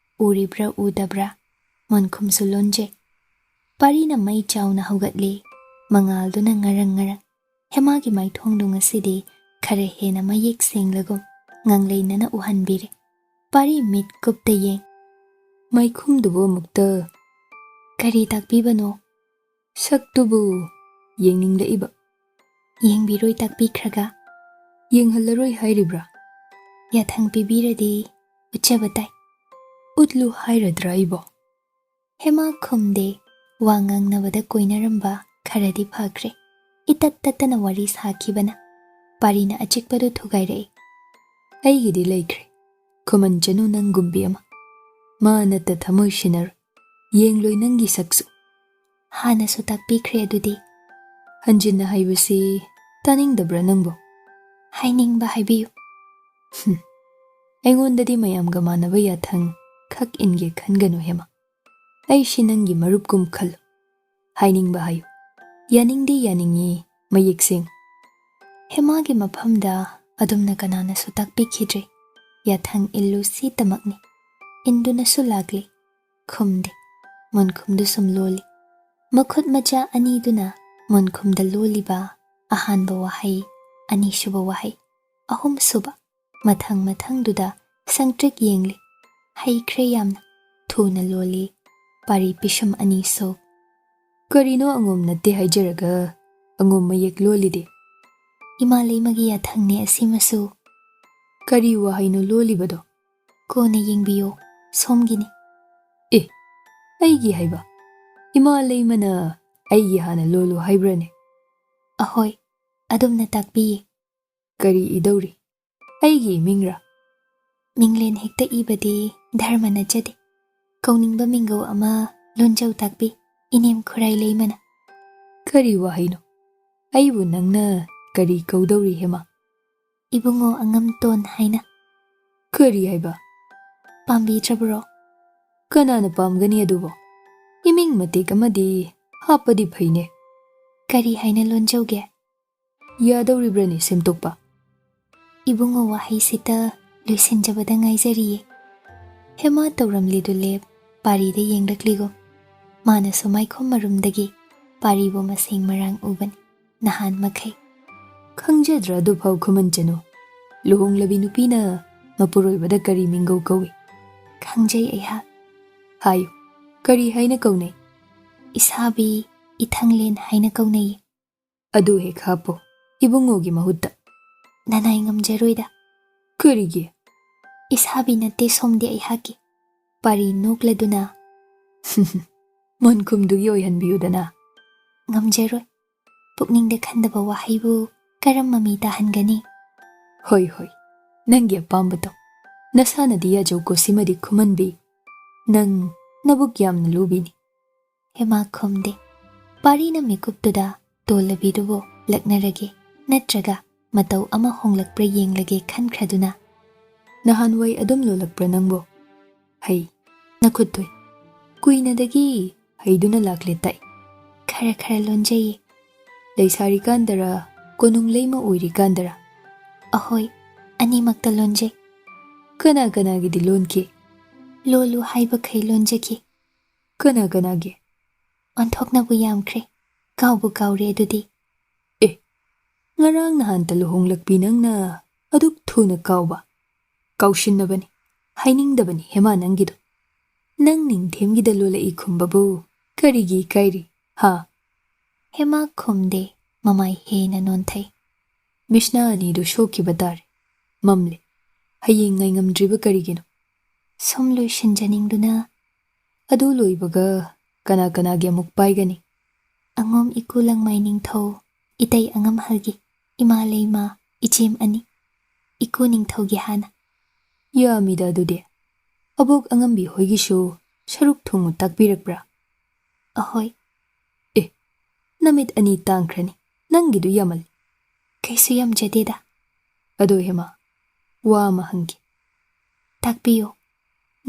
ꯎꯔꯤꯕ꯭ꯔꯥ ꯎꯗꯕ꯭ꯔꯥ? ꯃꯣꯟꯈꯨꯝꯁꯨ ꯂꯣꯟꯖꯩ꯫ ꯄꯥꯔꯤꯅ ꯃꯩ ꯆꯥꯎꯅ ꯍꯧꯒꯠꯂꯤ꯫ ꯃꯉꯥꯜꯗꯨꯅ ꯉꯔꯪ ꯉꯔꯪ꯫ ꯍꯦꯃꯥꯒꯤ ꯃꯥꯏꯊꯣꯡꯗꯨ ꯉꯁꯤꯗꯤ ꯈꯔ ꯍꯦꯟꯅ ꯃꯌꯦꯛ ꯁꯦꯡꯂꯒꯨꯝ ꯉꯥꯡꯂꯩꯅꯅ ꯎꯍꯟꯕꯤꯔꯦ꯫ ꯄꯥꯔꯤ ꯃꯤꯠ ꯀꯨꯞꯇ ꯌꯦꯡ꯫ "ꯃꯥꯏꯈꯨꯝꯗꯨꯕꯨ ꯑꯃꯨꯛꯇ..." "ꯀꯔꯤ ꯇꯥꯛꯄꯤꯕꯅꯣ?" "ꯁꯛꯇꯨꯕꯨ ꯌꯦꯡꯅꯤꯡꯂꯛꯏꯕ꯫" "ꯌꯦꯡꯕꯤꯔꯣꯏ ꯇꯥꯛꯄꯤꯈ꯭ꯔꯒ꯫" ꯌꯦꯡꯍꯜꯂꯔꯣꯏ ꯍꯥꯏꯔꯤꯕ꯭ꯔꯥ? ꯌꯥꯊꯪ ꯄꯤꯕꯤꯔꯗꯤ ꯎꯠꯆꯕ ꯇꯥꯏ꯫ ꯎꯠꯂꯨ ꯍꯥꯏꯔꯗ꯭ꯔꯥ ꯑꯩꯕꯣ? ꯍꯦꯃꯥ ꯈꯨꯝꯗꯦ꯫ ꯋꯥ ꯉꯥꯡꯅꯕꯗ ꯀꯣꯏꯅꯔꯝꯕ ꯈꯔꯗꯤ ꯐꯈ꯭ꯔꯦ꯫ ꯏꯇꯠ ꯇꯠꯇꯅ ꯋꯥꯔꯤ ꯁꯥꯈꯤꯕꯅ ꯄꯥꯔꯤꯅ ꯑꯆꯤꯛꯄꯗꯨ ꯊꯨꯒꯥꯏꯔꯛꯏ꯫ ꯑꯩꯒꯤꯗꯤ ꯂꯩꯈ꯭ꯔꯦ꯫ ꯈꯨꯃꯟ ꯆꯅꯨ ꯅꯪꯒꯨꯝꯕꯤ ꯑꯃ꯫ ꯃꯥ ꯅꯠꯇ ꯊꯃꯣꯏ ꯁꯤꯟꯅꯔꯣꯏ꯫ ꯌꯦꯡꯂꯣꯏ ꯅꯪꯒꯤ ꯁꯛꯁꯨ꯫ ꯍꯥꯟꯅꯁꯨ ꯇꯥꯛꯄꯤꯈ꯭ꯔꯦ ꯑꯗꯨꯗꯤ꯫ ꯍꯟꯖꯤꯟꯅ ꯍꯥꯏꯕꯁꯤ ꯇꯥꯅꯤꯡꯗꯕ꯭ꯔꯥ ꯅꯪꯕꯣ? ꯍꯥꯏꯅꯤꯡꯕ ꯍꯥꯏꯕꯤꯌꯨ꯫ ꯍꯨꯝ꯫ ꯑꯩꯉꯣꯟꯗꯗꯤ ꯃꯌꯥꯝꯒ ꯃꯥꯟꯅꯕ ꯌꯥꯊꯪ ꯈꯛ ꯏꯟꯒꯦ ꯈꯟꯒꯅꯨ ꯍꯦꯃꯥ꯫ ꯑꯩꯁꯤ ꯅꯪꯒꯤ ꯃꯔꯨꯞꯀꯨꯝ ꯈꯜꯂꯨ꯫ ꯍꯥꯏꯅꯤꯡꯕ ꯍꯥꯏꯌꯨ꯫ ꯌꯥꯅꯤꯡꯗꯤ ꯌꯥꯅꯤꯡꯉꯤ, ꯃꯌꯦꯛ ꯁꯦꯡ꯫ ꯍꯦꯃꯥꯒꯤ ꯃꯐꯝꯗ ꯑꯗꯨꯝꯅ ꯀꯅꯥꯅꯁꯨ ꯇꯥꯛꯄꯤꯈꯤꯗ꯭ꯔꯦ꯫ ꯌꯥꯊꯪ ꯏꯜꯂꯨ ꯁꯤꯇꯃꯛꯅꯤ꯫ ꯏꯟꯗꯨꯅꯁꯨ ꯂꯥꯛꯂꯤ꯫ ꯈꯨꯝꯗꯦ꯫ ꯃꯣꯟꯈꯨꯝꯗꯨ ꯁꯨꯝ ꯂꯣꯜꯂꯤ꯫ ꯃꯈꯨꯠ ꯃꯆꯥ ꯑꯅꯤꯗꯨꯅ ꯃꯣꯟꯈꯨꯝꯗ ꯂꯣꯜꯂꯤꯕ ꯑꯍꯥꯟꯕ ꯋꯥꯍꯩ, ꯑꯅꯤꯁꯨꯕ ꯋꯥꯍꯩ, ꯑꯍꯨꯝꯁꯨꯕ, ꯃꯊꯪ ꯃꯊꯪꯗꯨꯗ ꯁꯪꯇ꯭ꯔꯤꯛ ꯌꯦꯡꯂꯤ꯫ ꯍꯩꯈ꯭ꯔꯦ ꯌꯥꯝꯅ꯫ ꯊꯨꯅ ꯂꯣꯜꯂꯤ꯫ ꯄꯥꯔꯤ ꯄꯤꯁꯨꯝ ꯑꯅꯤꯁꯨ꯫ ꯀꯔꯤꯅꯣ ꯑꯉꯣꯝ ꯅꯠꯇꯦ ꯍꯥꯏꯖꯔꯒ ꯑꯉꯣꯝ ꯃꯌꯦꯛ ꯂꯣꯜꯂꯤꯗꯤ? ꯏꯃꯥ ꯂꯩꯃꯒꯤ ꯌꯥꯊꯪꯅꯦ ꯑꯁꯤꯃꯁꯨ꯫ ꯀꯔꯤ ꯋꯥꯍꯩꯅꯣ ꯂꯣꯜꯂꯤꯕꯗꯣ? ꯀꯣꯟꯅ ꯌꯦꯡꯕꯤꯌꯣ, ꯁꯣꯝꯒꯤꯅꯤ꯫ ꯑꯦ, ꯑꯩꯒꯤ ꯍꯥꯏꯕ? ꯏꯃꯥ ꯂꯩꯃꯅ ꯑꯩꯒꯤ ꯍꯥꯟꯅ ꯂꯣꯜꯂꯨ ꯍꯥꯏꯕ꯭ꯔꯅꯦ? ꯑꯍꯣꯏ, ꯑꯗꯨꯝꯅ ꯇꯥꯛꯄꯤꯌꯦ꯫ ꯀꯔꯤ ꯏꯗꯧꯔꯤ? ꯑꯩꯒꯤ ꯏꯃꯤꯡꯔꯥ? ꯃꯤꯡꯂꯦꯟ ꯍꯦꯛꯇ ꯏꯕꯗꯤ ꯙꯔꯃ ꯅꯠꯆꯗꯦ꯫ ꯀꯧꯅꯤꯡꯕ ꯃꯤꯡꯒꯧ ꯑꯃ ꯂꯣꯟꯖꯧ ꯇꯥꯛꯄꯤ, ꯏꯅꯦꯝ ꯈꯨꯔꯥꯏ ꯂꯩꯃꯅ꯫ ꯀꯔꯤ ꯋꯥꯍꯩꯅꯣ? ꯑꯩꯕꯨ ꯅꯪꯅ ꯀꯔꯤ ꯀꯧꯗꯧꯔꯤ ꯍꯦꯃꯥ? ꯏꯕꯨꯡꯉꯣ ꯑꯉꯝꯇꯣꯟ ꯍꯥꯏꯅ꯫ ꯀꯔꯤ ꯍꯥꯏꯕ? ꯄꯥꯝꯕꯤꯗ꯭ꯔꯕ꯭ꯔꯣ? ꯀꯅꯥꯅ ꯄꯥꯝꯒꯅꯤ ꯑꯗꯨꯕꯣ? ꯏꯃꯤꯡ ꯃꯇꯦꯛ ꯑꯃꯗꯤ ꯍꯥꯞꯄꯗꯤ ꯐꯩꯅꯦ꯫ ꯀꯔꯤ ꯍꯥꯏꯅ ꯂꯣꯟꯖꯧꯒꯦ? ꯌꯥꯗꯧꯔꯤꯕ꯭ꯔꯅꯦ ꯁꯦꯝꯗꯣꯛꯄ? ꯏꯕꯨꯡꯉꯣ ꯋꯥꯍꯩꯁꯤꯇ ꯂꯣꯏꯁꯤꯟꯖꯕꯗ ꯉꯥꯏꯖꯔꯤꯌꯦ꯫ ꯍꯦꯃꯥ ꯇꯧꯔꯝꯂꯤꯗꯨ ꯂꯦꯞ, ꯄꯥꯔꯤꯗ ꯌꯦꯡꯂꯛꯂꯤꯒꯨꯝ꯫ ꯃꯥꯅꯁꯨ ꯃꯥꯏꯈꯨꯝ ꯃꯔꯨꯝꯗꯒꯤ ꯄꯥꯔꯤꯕꯨ ꯃꯁꯦꯡ ꯃꯔꯥꯡ ꯎꯕꯅꯤ, ꯅꯍꯥꯟ ꯃꯈꯩ꯫ ꯈꯪꯖꯗ꯭ꯔꯥ ꯑꯗꯨꯐꯥꯎ ꯈꯨꯃꯟ ꯆꯅꯨ? ꯂꯨꯍꯣꯡꯂꯕꯤ ꯅꯨꯄꯤꯅ ꯃꯄꯨꯔꯣꯏꯕꯗ ꯀꯔꯤ ꯃꯤꯡꯒꯧ ꯀꯧꯏ? ꯈꯪꯖꯩ ꯑꯩꯍꯥꯛ꯫ ꯍꯥꯏꯌꯨ, ꯀꯔꯤ ꯍꯥꯏꯅ ꯀꯧꯅꯩ? ꯏꯁꯥꯕꯤ, ꯏꯊꯪꯂꯦꯟ ꯍꯥꯏꯅ ꯀꯧꯅꯩ꯫ ꯑꯗꯨ ꯍꯦꯛ ꯍꯥꯞꯄꯨ, ꯏꯕꯨꯡꯉꯣꯒꯤ ꯃꯍꯨꯠꯇ꯫ ꯅꯅꯥꯏ ꯉꯝꯖꯔꯣꯏꯗ꯫ ꯀꯔꯤꯒꯤ? ꯏꯁꯥꯕꯤ ꯅꯠꯇꯦ ꯁꯣꯝꯗꯤ ꯑꯩꯍꯥꯛꯀꯤ꯫ ꯄꯥꯔꯤ ꯅꯣꯛꯂꯗꯨꯅ, ꯃꯣꯟꯈꯨꯝꯗꯨꯒꯤ ꯑꯣꯏꯍꯟꯕꯤꯌꯨꯗꯅ꯫ ꯉꯝꯖꯔꯣꯏ꯫ ꯄꯨꯛꯅꯤꯡꯗ ꯈꯟꯗꯕ ꯋꯥꯍꯩꯕꯨ ꯀꯔꯝꯕ ꯃꯤ ꯇꯥꯍꯟꯒꯅꯤ? ꯍꯣꯏ, ꯍꯣꯏ, ꯅꯪꯒꯤ ꯑꯄꯥꯝꯕꯗꯣ꯫ ꯅꯁꯥꯅꯗꯤ ꯌꯥꯖꯧꯀꯣ ꯁꯤꯃꯗꯤ ꯈꯨꯃꯟꯕꯤ꯫ ꯅꯪ ꯅꯕꯨꯛ ꯌꯥꯝꯅ ꯂꯨꯕꯤꯅꯤ꯫ ꯍꯦꯃꯥ ꯈꯨꯝꯗꯦ꯫ ꯄꯥꯔꯤꯅ ꯃꯤꯀꯨꯞꯇꯨꯗ ꯇꯣꯜꯂꯕꯤꯗꯨꯕꯨ ꯂꯛꯅꯔꯒꯦ ꯅꯠꯇ꯭ꯔꯒ ꯃꯇꯧ ꯑꯃ ꯍꯣꯡꯂꯛꯄ꯭ꯔꯥ ꯌꯦꯡꯂꯒꯦ ꯈꯟꯈ꯭ꯔꯗꯨꯅ, ꯅꯍꯥꯟꯋꯥꯏ ꯑꯗꯨꯝ ꯂꯣꯜꯂꯛꯄ꯭ꯔꯥ ꯅꯪꯕꯣ? ꯍꯩ, ꯅꯈꯨꯠꯇꯨ꯫ ꯀꯨꯏꯅꯗꯒꯤ ꯍꯩꯗꯨꯅ ꯂꯥꯛꯂꯦ ꯇꯥꯏ꯫ ꯈꯔ ꯈꯔ ꯂꯣꯟꯖꯩꯌꯦ꯫ ꯂꯩꯁꯥꯔꯤꯀꯥꯟꯗꯔ, ꯀꯣꯅꯨꯡ ꯂꯩꯃ ꯑꯣꯏꯔꯤꯀꯥꯟꯗꯔ? ꯑꯍꯣꯏ, ꯑꯅꯤꯃꯛꯇ ꯂꯣꯟꯖꯩ꯫ ꯀꯅꯥ ꯀꯅꯥꯒꯤꯗꯤ ꯂꯣꯟꯈꯤ? ꯂꯣꯜꯂꯨ ꯍꯥꯏꯕꯈꯩ ꯂꯣꯟꯖꯈꯤ꯫ ꯀꯅꯥ ꯀꯅꯥꯒꯤ? ꯑꯣꯟꯊꯣꯛꯅꯕꯨ ꯌꯥꯝꯈ꯭ꯔꯦ꯫ ꯀꯥꯎꯕꯨ ꯀꯥꯎꯔꯦ ꯑꯗꯨꯗꯤ꯫ ꯑꯦ, ꯉꯔꯥꯡ ꯅꯍꯥꯟꯇ ꯂꯨꯍꯣꯡꯂꯛꯄꯤ ꯅꯪꯅ ꯑꯗꯨꯛ ꯊꯨꯅ ꯀꯥꯎꯕ? ꯀꯥꯎꯁꯤꯟꯅꯕꯅꯤ, ꯍꯥꯏꯅꯤꯡꯗꯕꯅꯤ ꯍꯦꯃꯥ ꯅꯪꯒꯤꯗꯣ꯫ ꯅꯪ ꯅꯤꯡꯊꯦꯝꯒꯤꯗ ꯂꯣꯜꯂꯛꯏ ꯈꯨꯝꯕꯕꯨ ꯀꯔꯤꯒꯤ ꯏꯀꯥꯏꯔꯤ, ꯍꯥ? ꯍꯦꯃꯥ ꯈꯨꯝꯗꯦ, ꯃꯃꯥꯏ ꯍꯦꯟꯅ ꯅꯣꯟꯊꯩ꯫ ꯃꯤꯁꯅꯥ ꯑꯅꯤꯗꯨ ꯁꯣꯛꯈꯤꯕ ꯇꯥꯔꯦ꯫ ꯃꯝꯂꯦ꯫ ꯍꯌꯦꯡ ꯉꯥꯏꯉꯝꯗ꯭ꯔꯤꯕ ꯀꯔꯤꯒꯤꯅꯣ? ꯁꯨꯝ ꯂꯣꯏꯁꯤꯟꯖꯅꯤꯡꯗꯨꯅ꯫ ꯑꯗꯨ ꯂꯣꯏꯕꯒ ꯀꯅꯥ ꯀꯅꯥꯒꯤ ꯑꯃꯨꯛ ꯄꯥꯏꯒꯅꯤ? ꯑꯉꯣꯝ ꯏꯀꯨ ꯂꯪꯃꯥꯏ ꯅꯤꯡꯊꯧ, ꯏꯇꯩ ꯑꯉꯝꯍꯜꯒꯤ, ꯏꯃꯥ ꯂꯩꯃ, ꯏꯆꯦꯝ ꯑꯅꯤ꯫ ꯏꯀꯨ ꯅꯤꯡꯊꯧꯒꯤ ꯍꯥꯟꯅ꯫ ꯌꯥꯝꯃꯤꯗ ꯑꯗꯨꯗꯤ꯫ ꯑꯕꯣꯛ ꯑꯉꯝꯕꯤ ꯍꯣꯏꯒꯤꯁꯨ ꯁꯔꯨꯛ ꯊꯣꯡꯉꯨ ꯇꯥꯛꯄꯤꯔꯛꯄ꯭ꯔꯥ? ꯑꯍꯣꯏ꯫ ꯑꯦ, ꯅꯃꯤꯠ ꯑꯅꯤ ꯇꯥꯡꯈ꯭ꯔꯅꯤ꯫ ꯅꯪꯒꯤꯗꯨ ꯌꯥꯝꯃꯜꯂꯤ꯫ ꯀꯩꯁꯨ ꯌꯥꯝꯖꯗꯦꯗ꯫ ꯑꯗꯣ ꯍꯦꯃꯥ, ꯋꯥ ꯑꯃ ꯍꯪꯒꯦ꯫ ꯇꯥꯛꯄꯤꯌꯨ꯫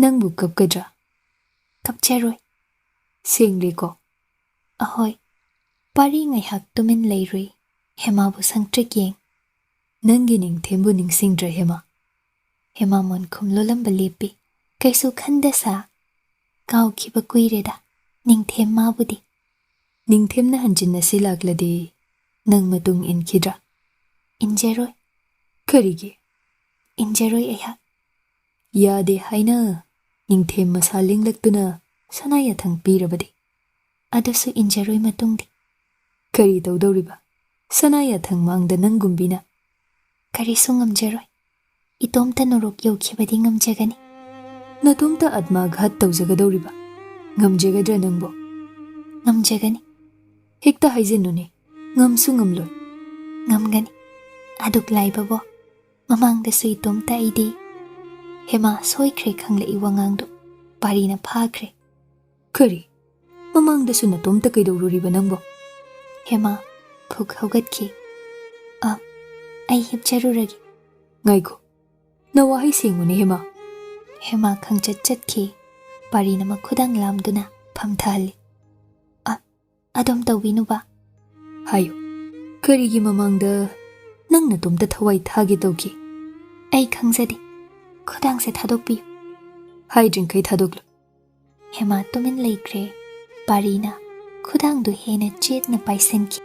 ꯅꯪꯕꯨ ꯀꯞꯀꯗ꯭ꯔꯥ? ꯀꯞꯆꯔꯣꯏ꯫ ꯁꯦꯡꯂꯦꯀꯣ? ꯑꯍꯣꯏ꯫ ꯄꯥꯔꯤ ꯉꯥꯏꯍꯥꯛ ꯇꯨꯃꯤꯟ ꯂꯩꯔꯨꯏ꯫ ꯍꯦꯃꯥꯕꯨ ꯁꯪꯇ꯭ꯔꯤꯛ ꯌꯦꯡ꯫ ꯅꯪꯒꯤ ꯅꯤꯡꯊꯦꯝꯕꯨ ꯅꯤꯡꯁꯤꯡꯗ꯭ꯔꯥ ꯍꯦꯃꯥ? ꯍꯦꯃꯥ ꯃꯣꯟꯈꯨꯝ ꯂꯣꯜꯂꯝꯕ ꯂꯦꯞꯄꯤ꯫ ꯀꯩꯁꯨ ꯈꯟꯗ ꯁꯥ꯫ ꯀꯥꯎꯈꯤꯕ ꯀꯨꯏꯔꯦꯗ ꯅꯤꯡꯊꯦꯝ ꯃꯥꯕꯨꯗꯤ꯫ ꯅꯤꯡꯊꯦꯝꯅ ꯍꯟꯖꯤꯟꯅꯁꯤ ꯂꯥꯛꯂꯗꯤ ꯅꯪ ꯃꯇꯨꯡ ꯏꯟꯈꯤꯗ꯭ꯔꯥ? ꯏꯟꯖꯔꯣꯏ꯫ ꯀꯔꯤꯒꯤ? ꯏꯟꯖꯔꯣꯏ ꯑꯩꯍꯥꯛ꯫ ꯌꯥꯗꯦ ꯍꯥꯏꯅ ꯅꯤꯡꯊꯦꯝ ꯃꯁꯥ ꯂꯦꯡꯂꯛꯇꯨꯅ ꯁꯅꯥ ꯌꯥꯊꯪ ꯄꯤꯔꯕꯗꯤ? ꯑꯗꯨꯁꯨ ꯏꯟꯖꯔꯣꯏ ꯃꯇꯨꯡꯗꯤ꯫ ꯀꯔꯤ ꯇꯧꯗꯧꯔꯤꯕ? ꯁꯅꯥ ꯌꯥꯊꯪ ꯃꯥꯡꯗ ꯅꯪꯒꯨꯝꯕꯤꯅ? ꯀꯔꯤꯁꯨ ꯉꯝꯖꯔꯣꯏ꯫ ꯏꯇꯣꯝꯇ ꯅꯣꯔꯣꯛ ꯌꯧꯈꯤꯕꯗꯤ ꯉꯝꯖꯒꯅꯤ꯫ ꯅꯇꯣꯝꯇ ꯑꯠꯃꯥꯘꯥꯠ ꯇꯧꯖꯒꯗꯧꯔꯤꯕ? ꯉꯝꯖꯒꯗ꯭ꯔꯥ ꯅꯪꯕꯣ? ꯉꯝꯖꯒꯅꯤ꯫ ꯍꯦꯛꯇ ꯍꯥꯏꯖꯤꯟꯅꯨꯅꯦ, ꯉꯝꯁꯨ ꯉꯝꯂꯣꯏ꯫ ꯉꯝꯒꯅꯤ꯫ ꯑꯗꯨꯛ ꯂꯥꯏꯕꯕꯣ? ꯃꯃꯥꯡꯗꯁꯨ ꯏꯇꯣꯝꯇ ꯑꯩꯗꯤ꯫ ꯍꯦꯃꯥ ꯁꯣꯏꯈ꯭ꯔꯦ ꯈꯪꯂꯛꯏ ꯋꯥꯉꯥꯡꯗꯣ꯫ ꯄꯥꯔꯤꯅ ꯐꯥꯈ꯭ꯔꯦ꯫ ꯀꯔꯤ? ꯃꯃꯥꯡꯗꯁꯨ ꯅꯇꯣꯝꯇ ꯀꯩꯗꯧꯔꯨꯔꯤꯕ ꯅꯪꯕꯣ? ꯍꯦꯃꯥ ꯐꯨꯛ ꯍꯧꯒꯠꯈꯤ꯫ ꯑ, ꯑꯩ ꯍꯤꯞꯆꯔꯨꯔꯒꯦ꯫ ꯉꯥꯏꯈꯣ, ꯅꯋꯥꯍꯩ ꯁꯦꯡꯉꯨꯅꯦ ꯍꯦꯃꯥ꯫ ꯍꯦꯃꯥ ꯈꯪꯆꯠ ꯆꯠꯈꯤ꯫ ꯄꯥꯔꯤꯅ ꯃꯈꯨꯗꯥꯡ ꯂꯥꯝꯗꯨꯅ ꯐꯝꯊꯍꯜꯂꯤ꯫ ꯑ, ꯑꯗꯨꯝ ꯇꯧꯕꯤꯅꯨꯕ꯫ ꯍꯥꯏꯌꯨ, ꯀꯔꯤꯒꯤ ꯃꯃꯥꯡꯗ ꯅꯪ ꯅꯇꯣꯝꯇ ꯊꯋꯥꯏ ꯊꯥꯒꯦ ꯇꯧꯈꯤ? ꯑꯩ ꯈꯪꯖꯗꯦ꯫ ꯈꯨꯗꯥꯡꯁꯦ ꯊꯥꯗꯣꯛꯄꯤꯌꯨ꯫ ꯍꯥꯏꯗ꯭ꯔꯤꯡꯈꯩ ꯊꯥꯗꯣꯛꯂꯨ꯫ ꯍꯦꯃꯥ ꯇꯨꯃꯤꯟ ꯂꯩꯈ꯭ꯔꯦ꯫ ꯄꯥꯔꯤꯅ ꯈꯨꯗꯥꯡꯗꯨ ꯍꯦꯟꯅ ꯆꯦꯠꯅ ꯄꯥꯏꯁꯤꯟꯈꯤ꯫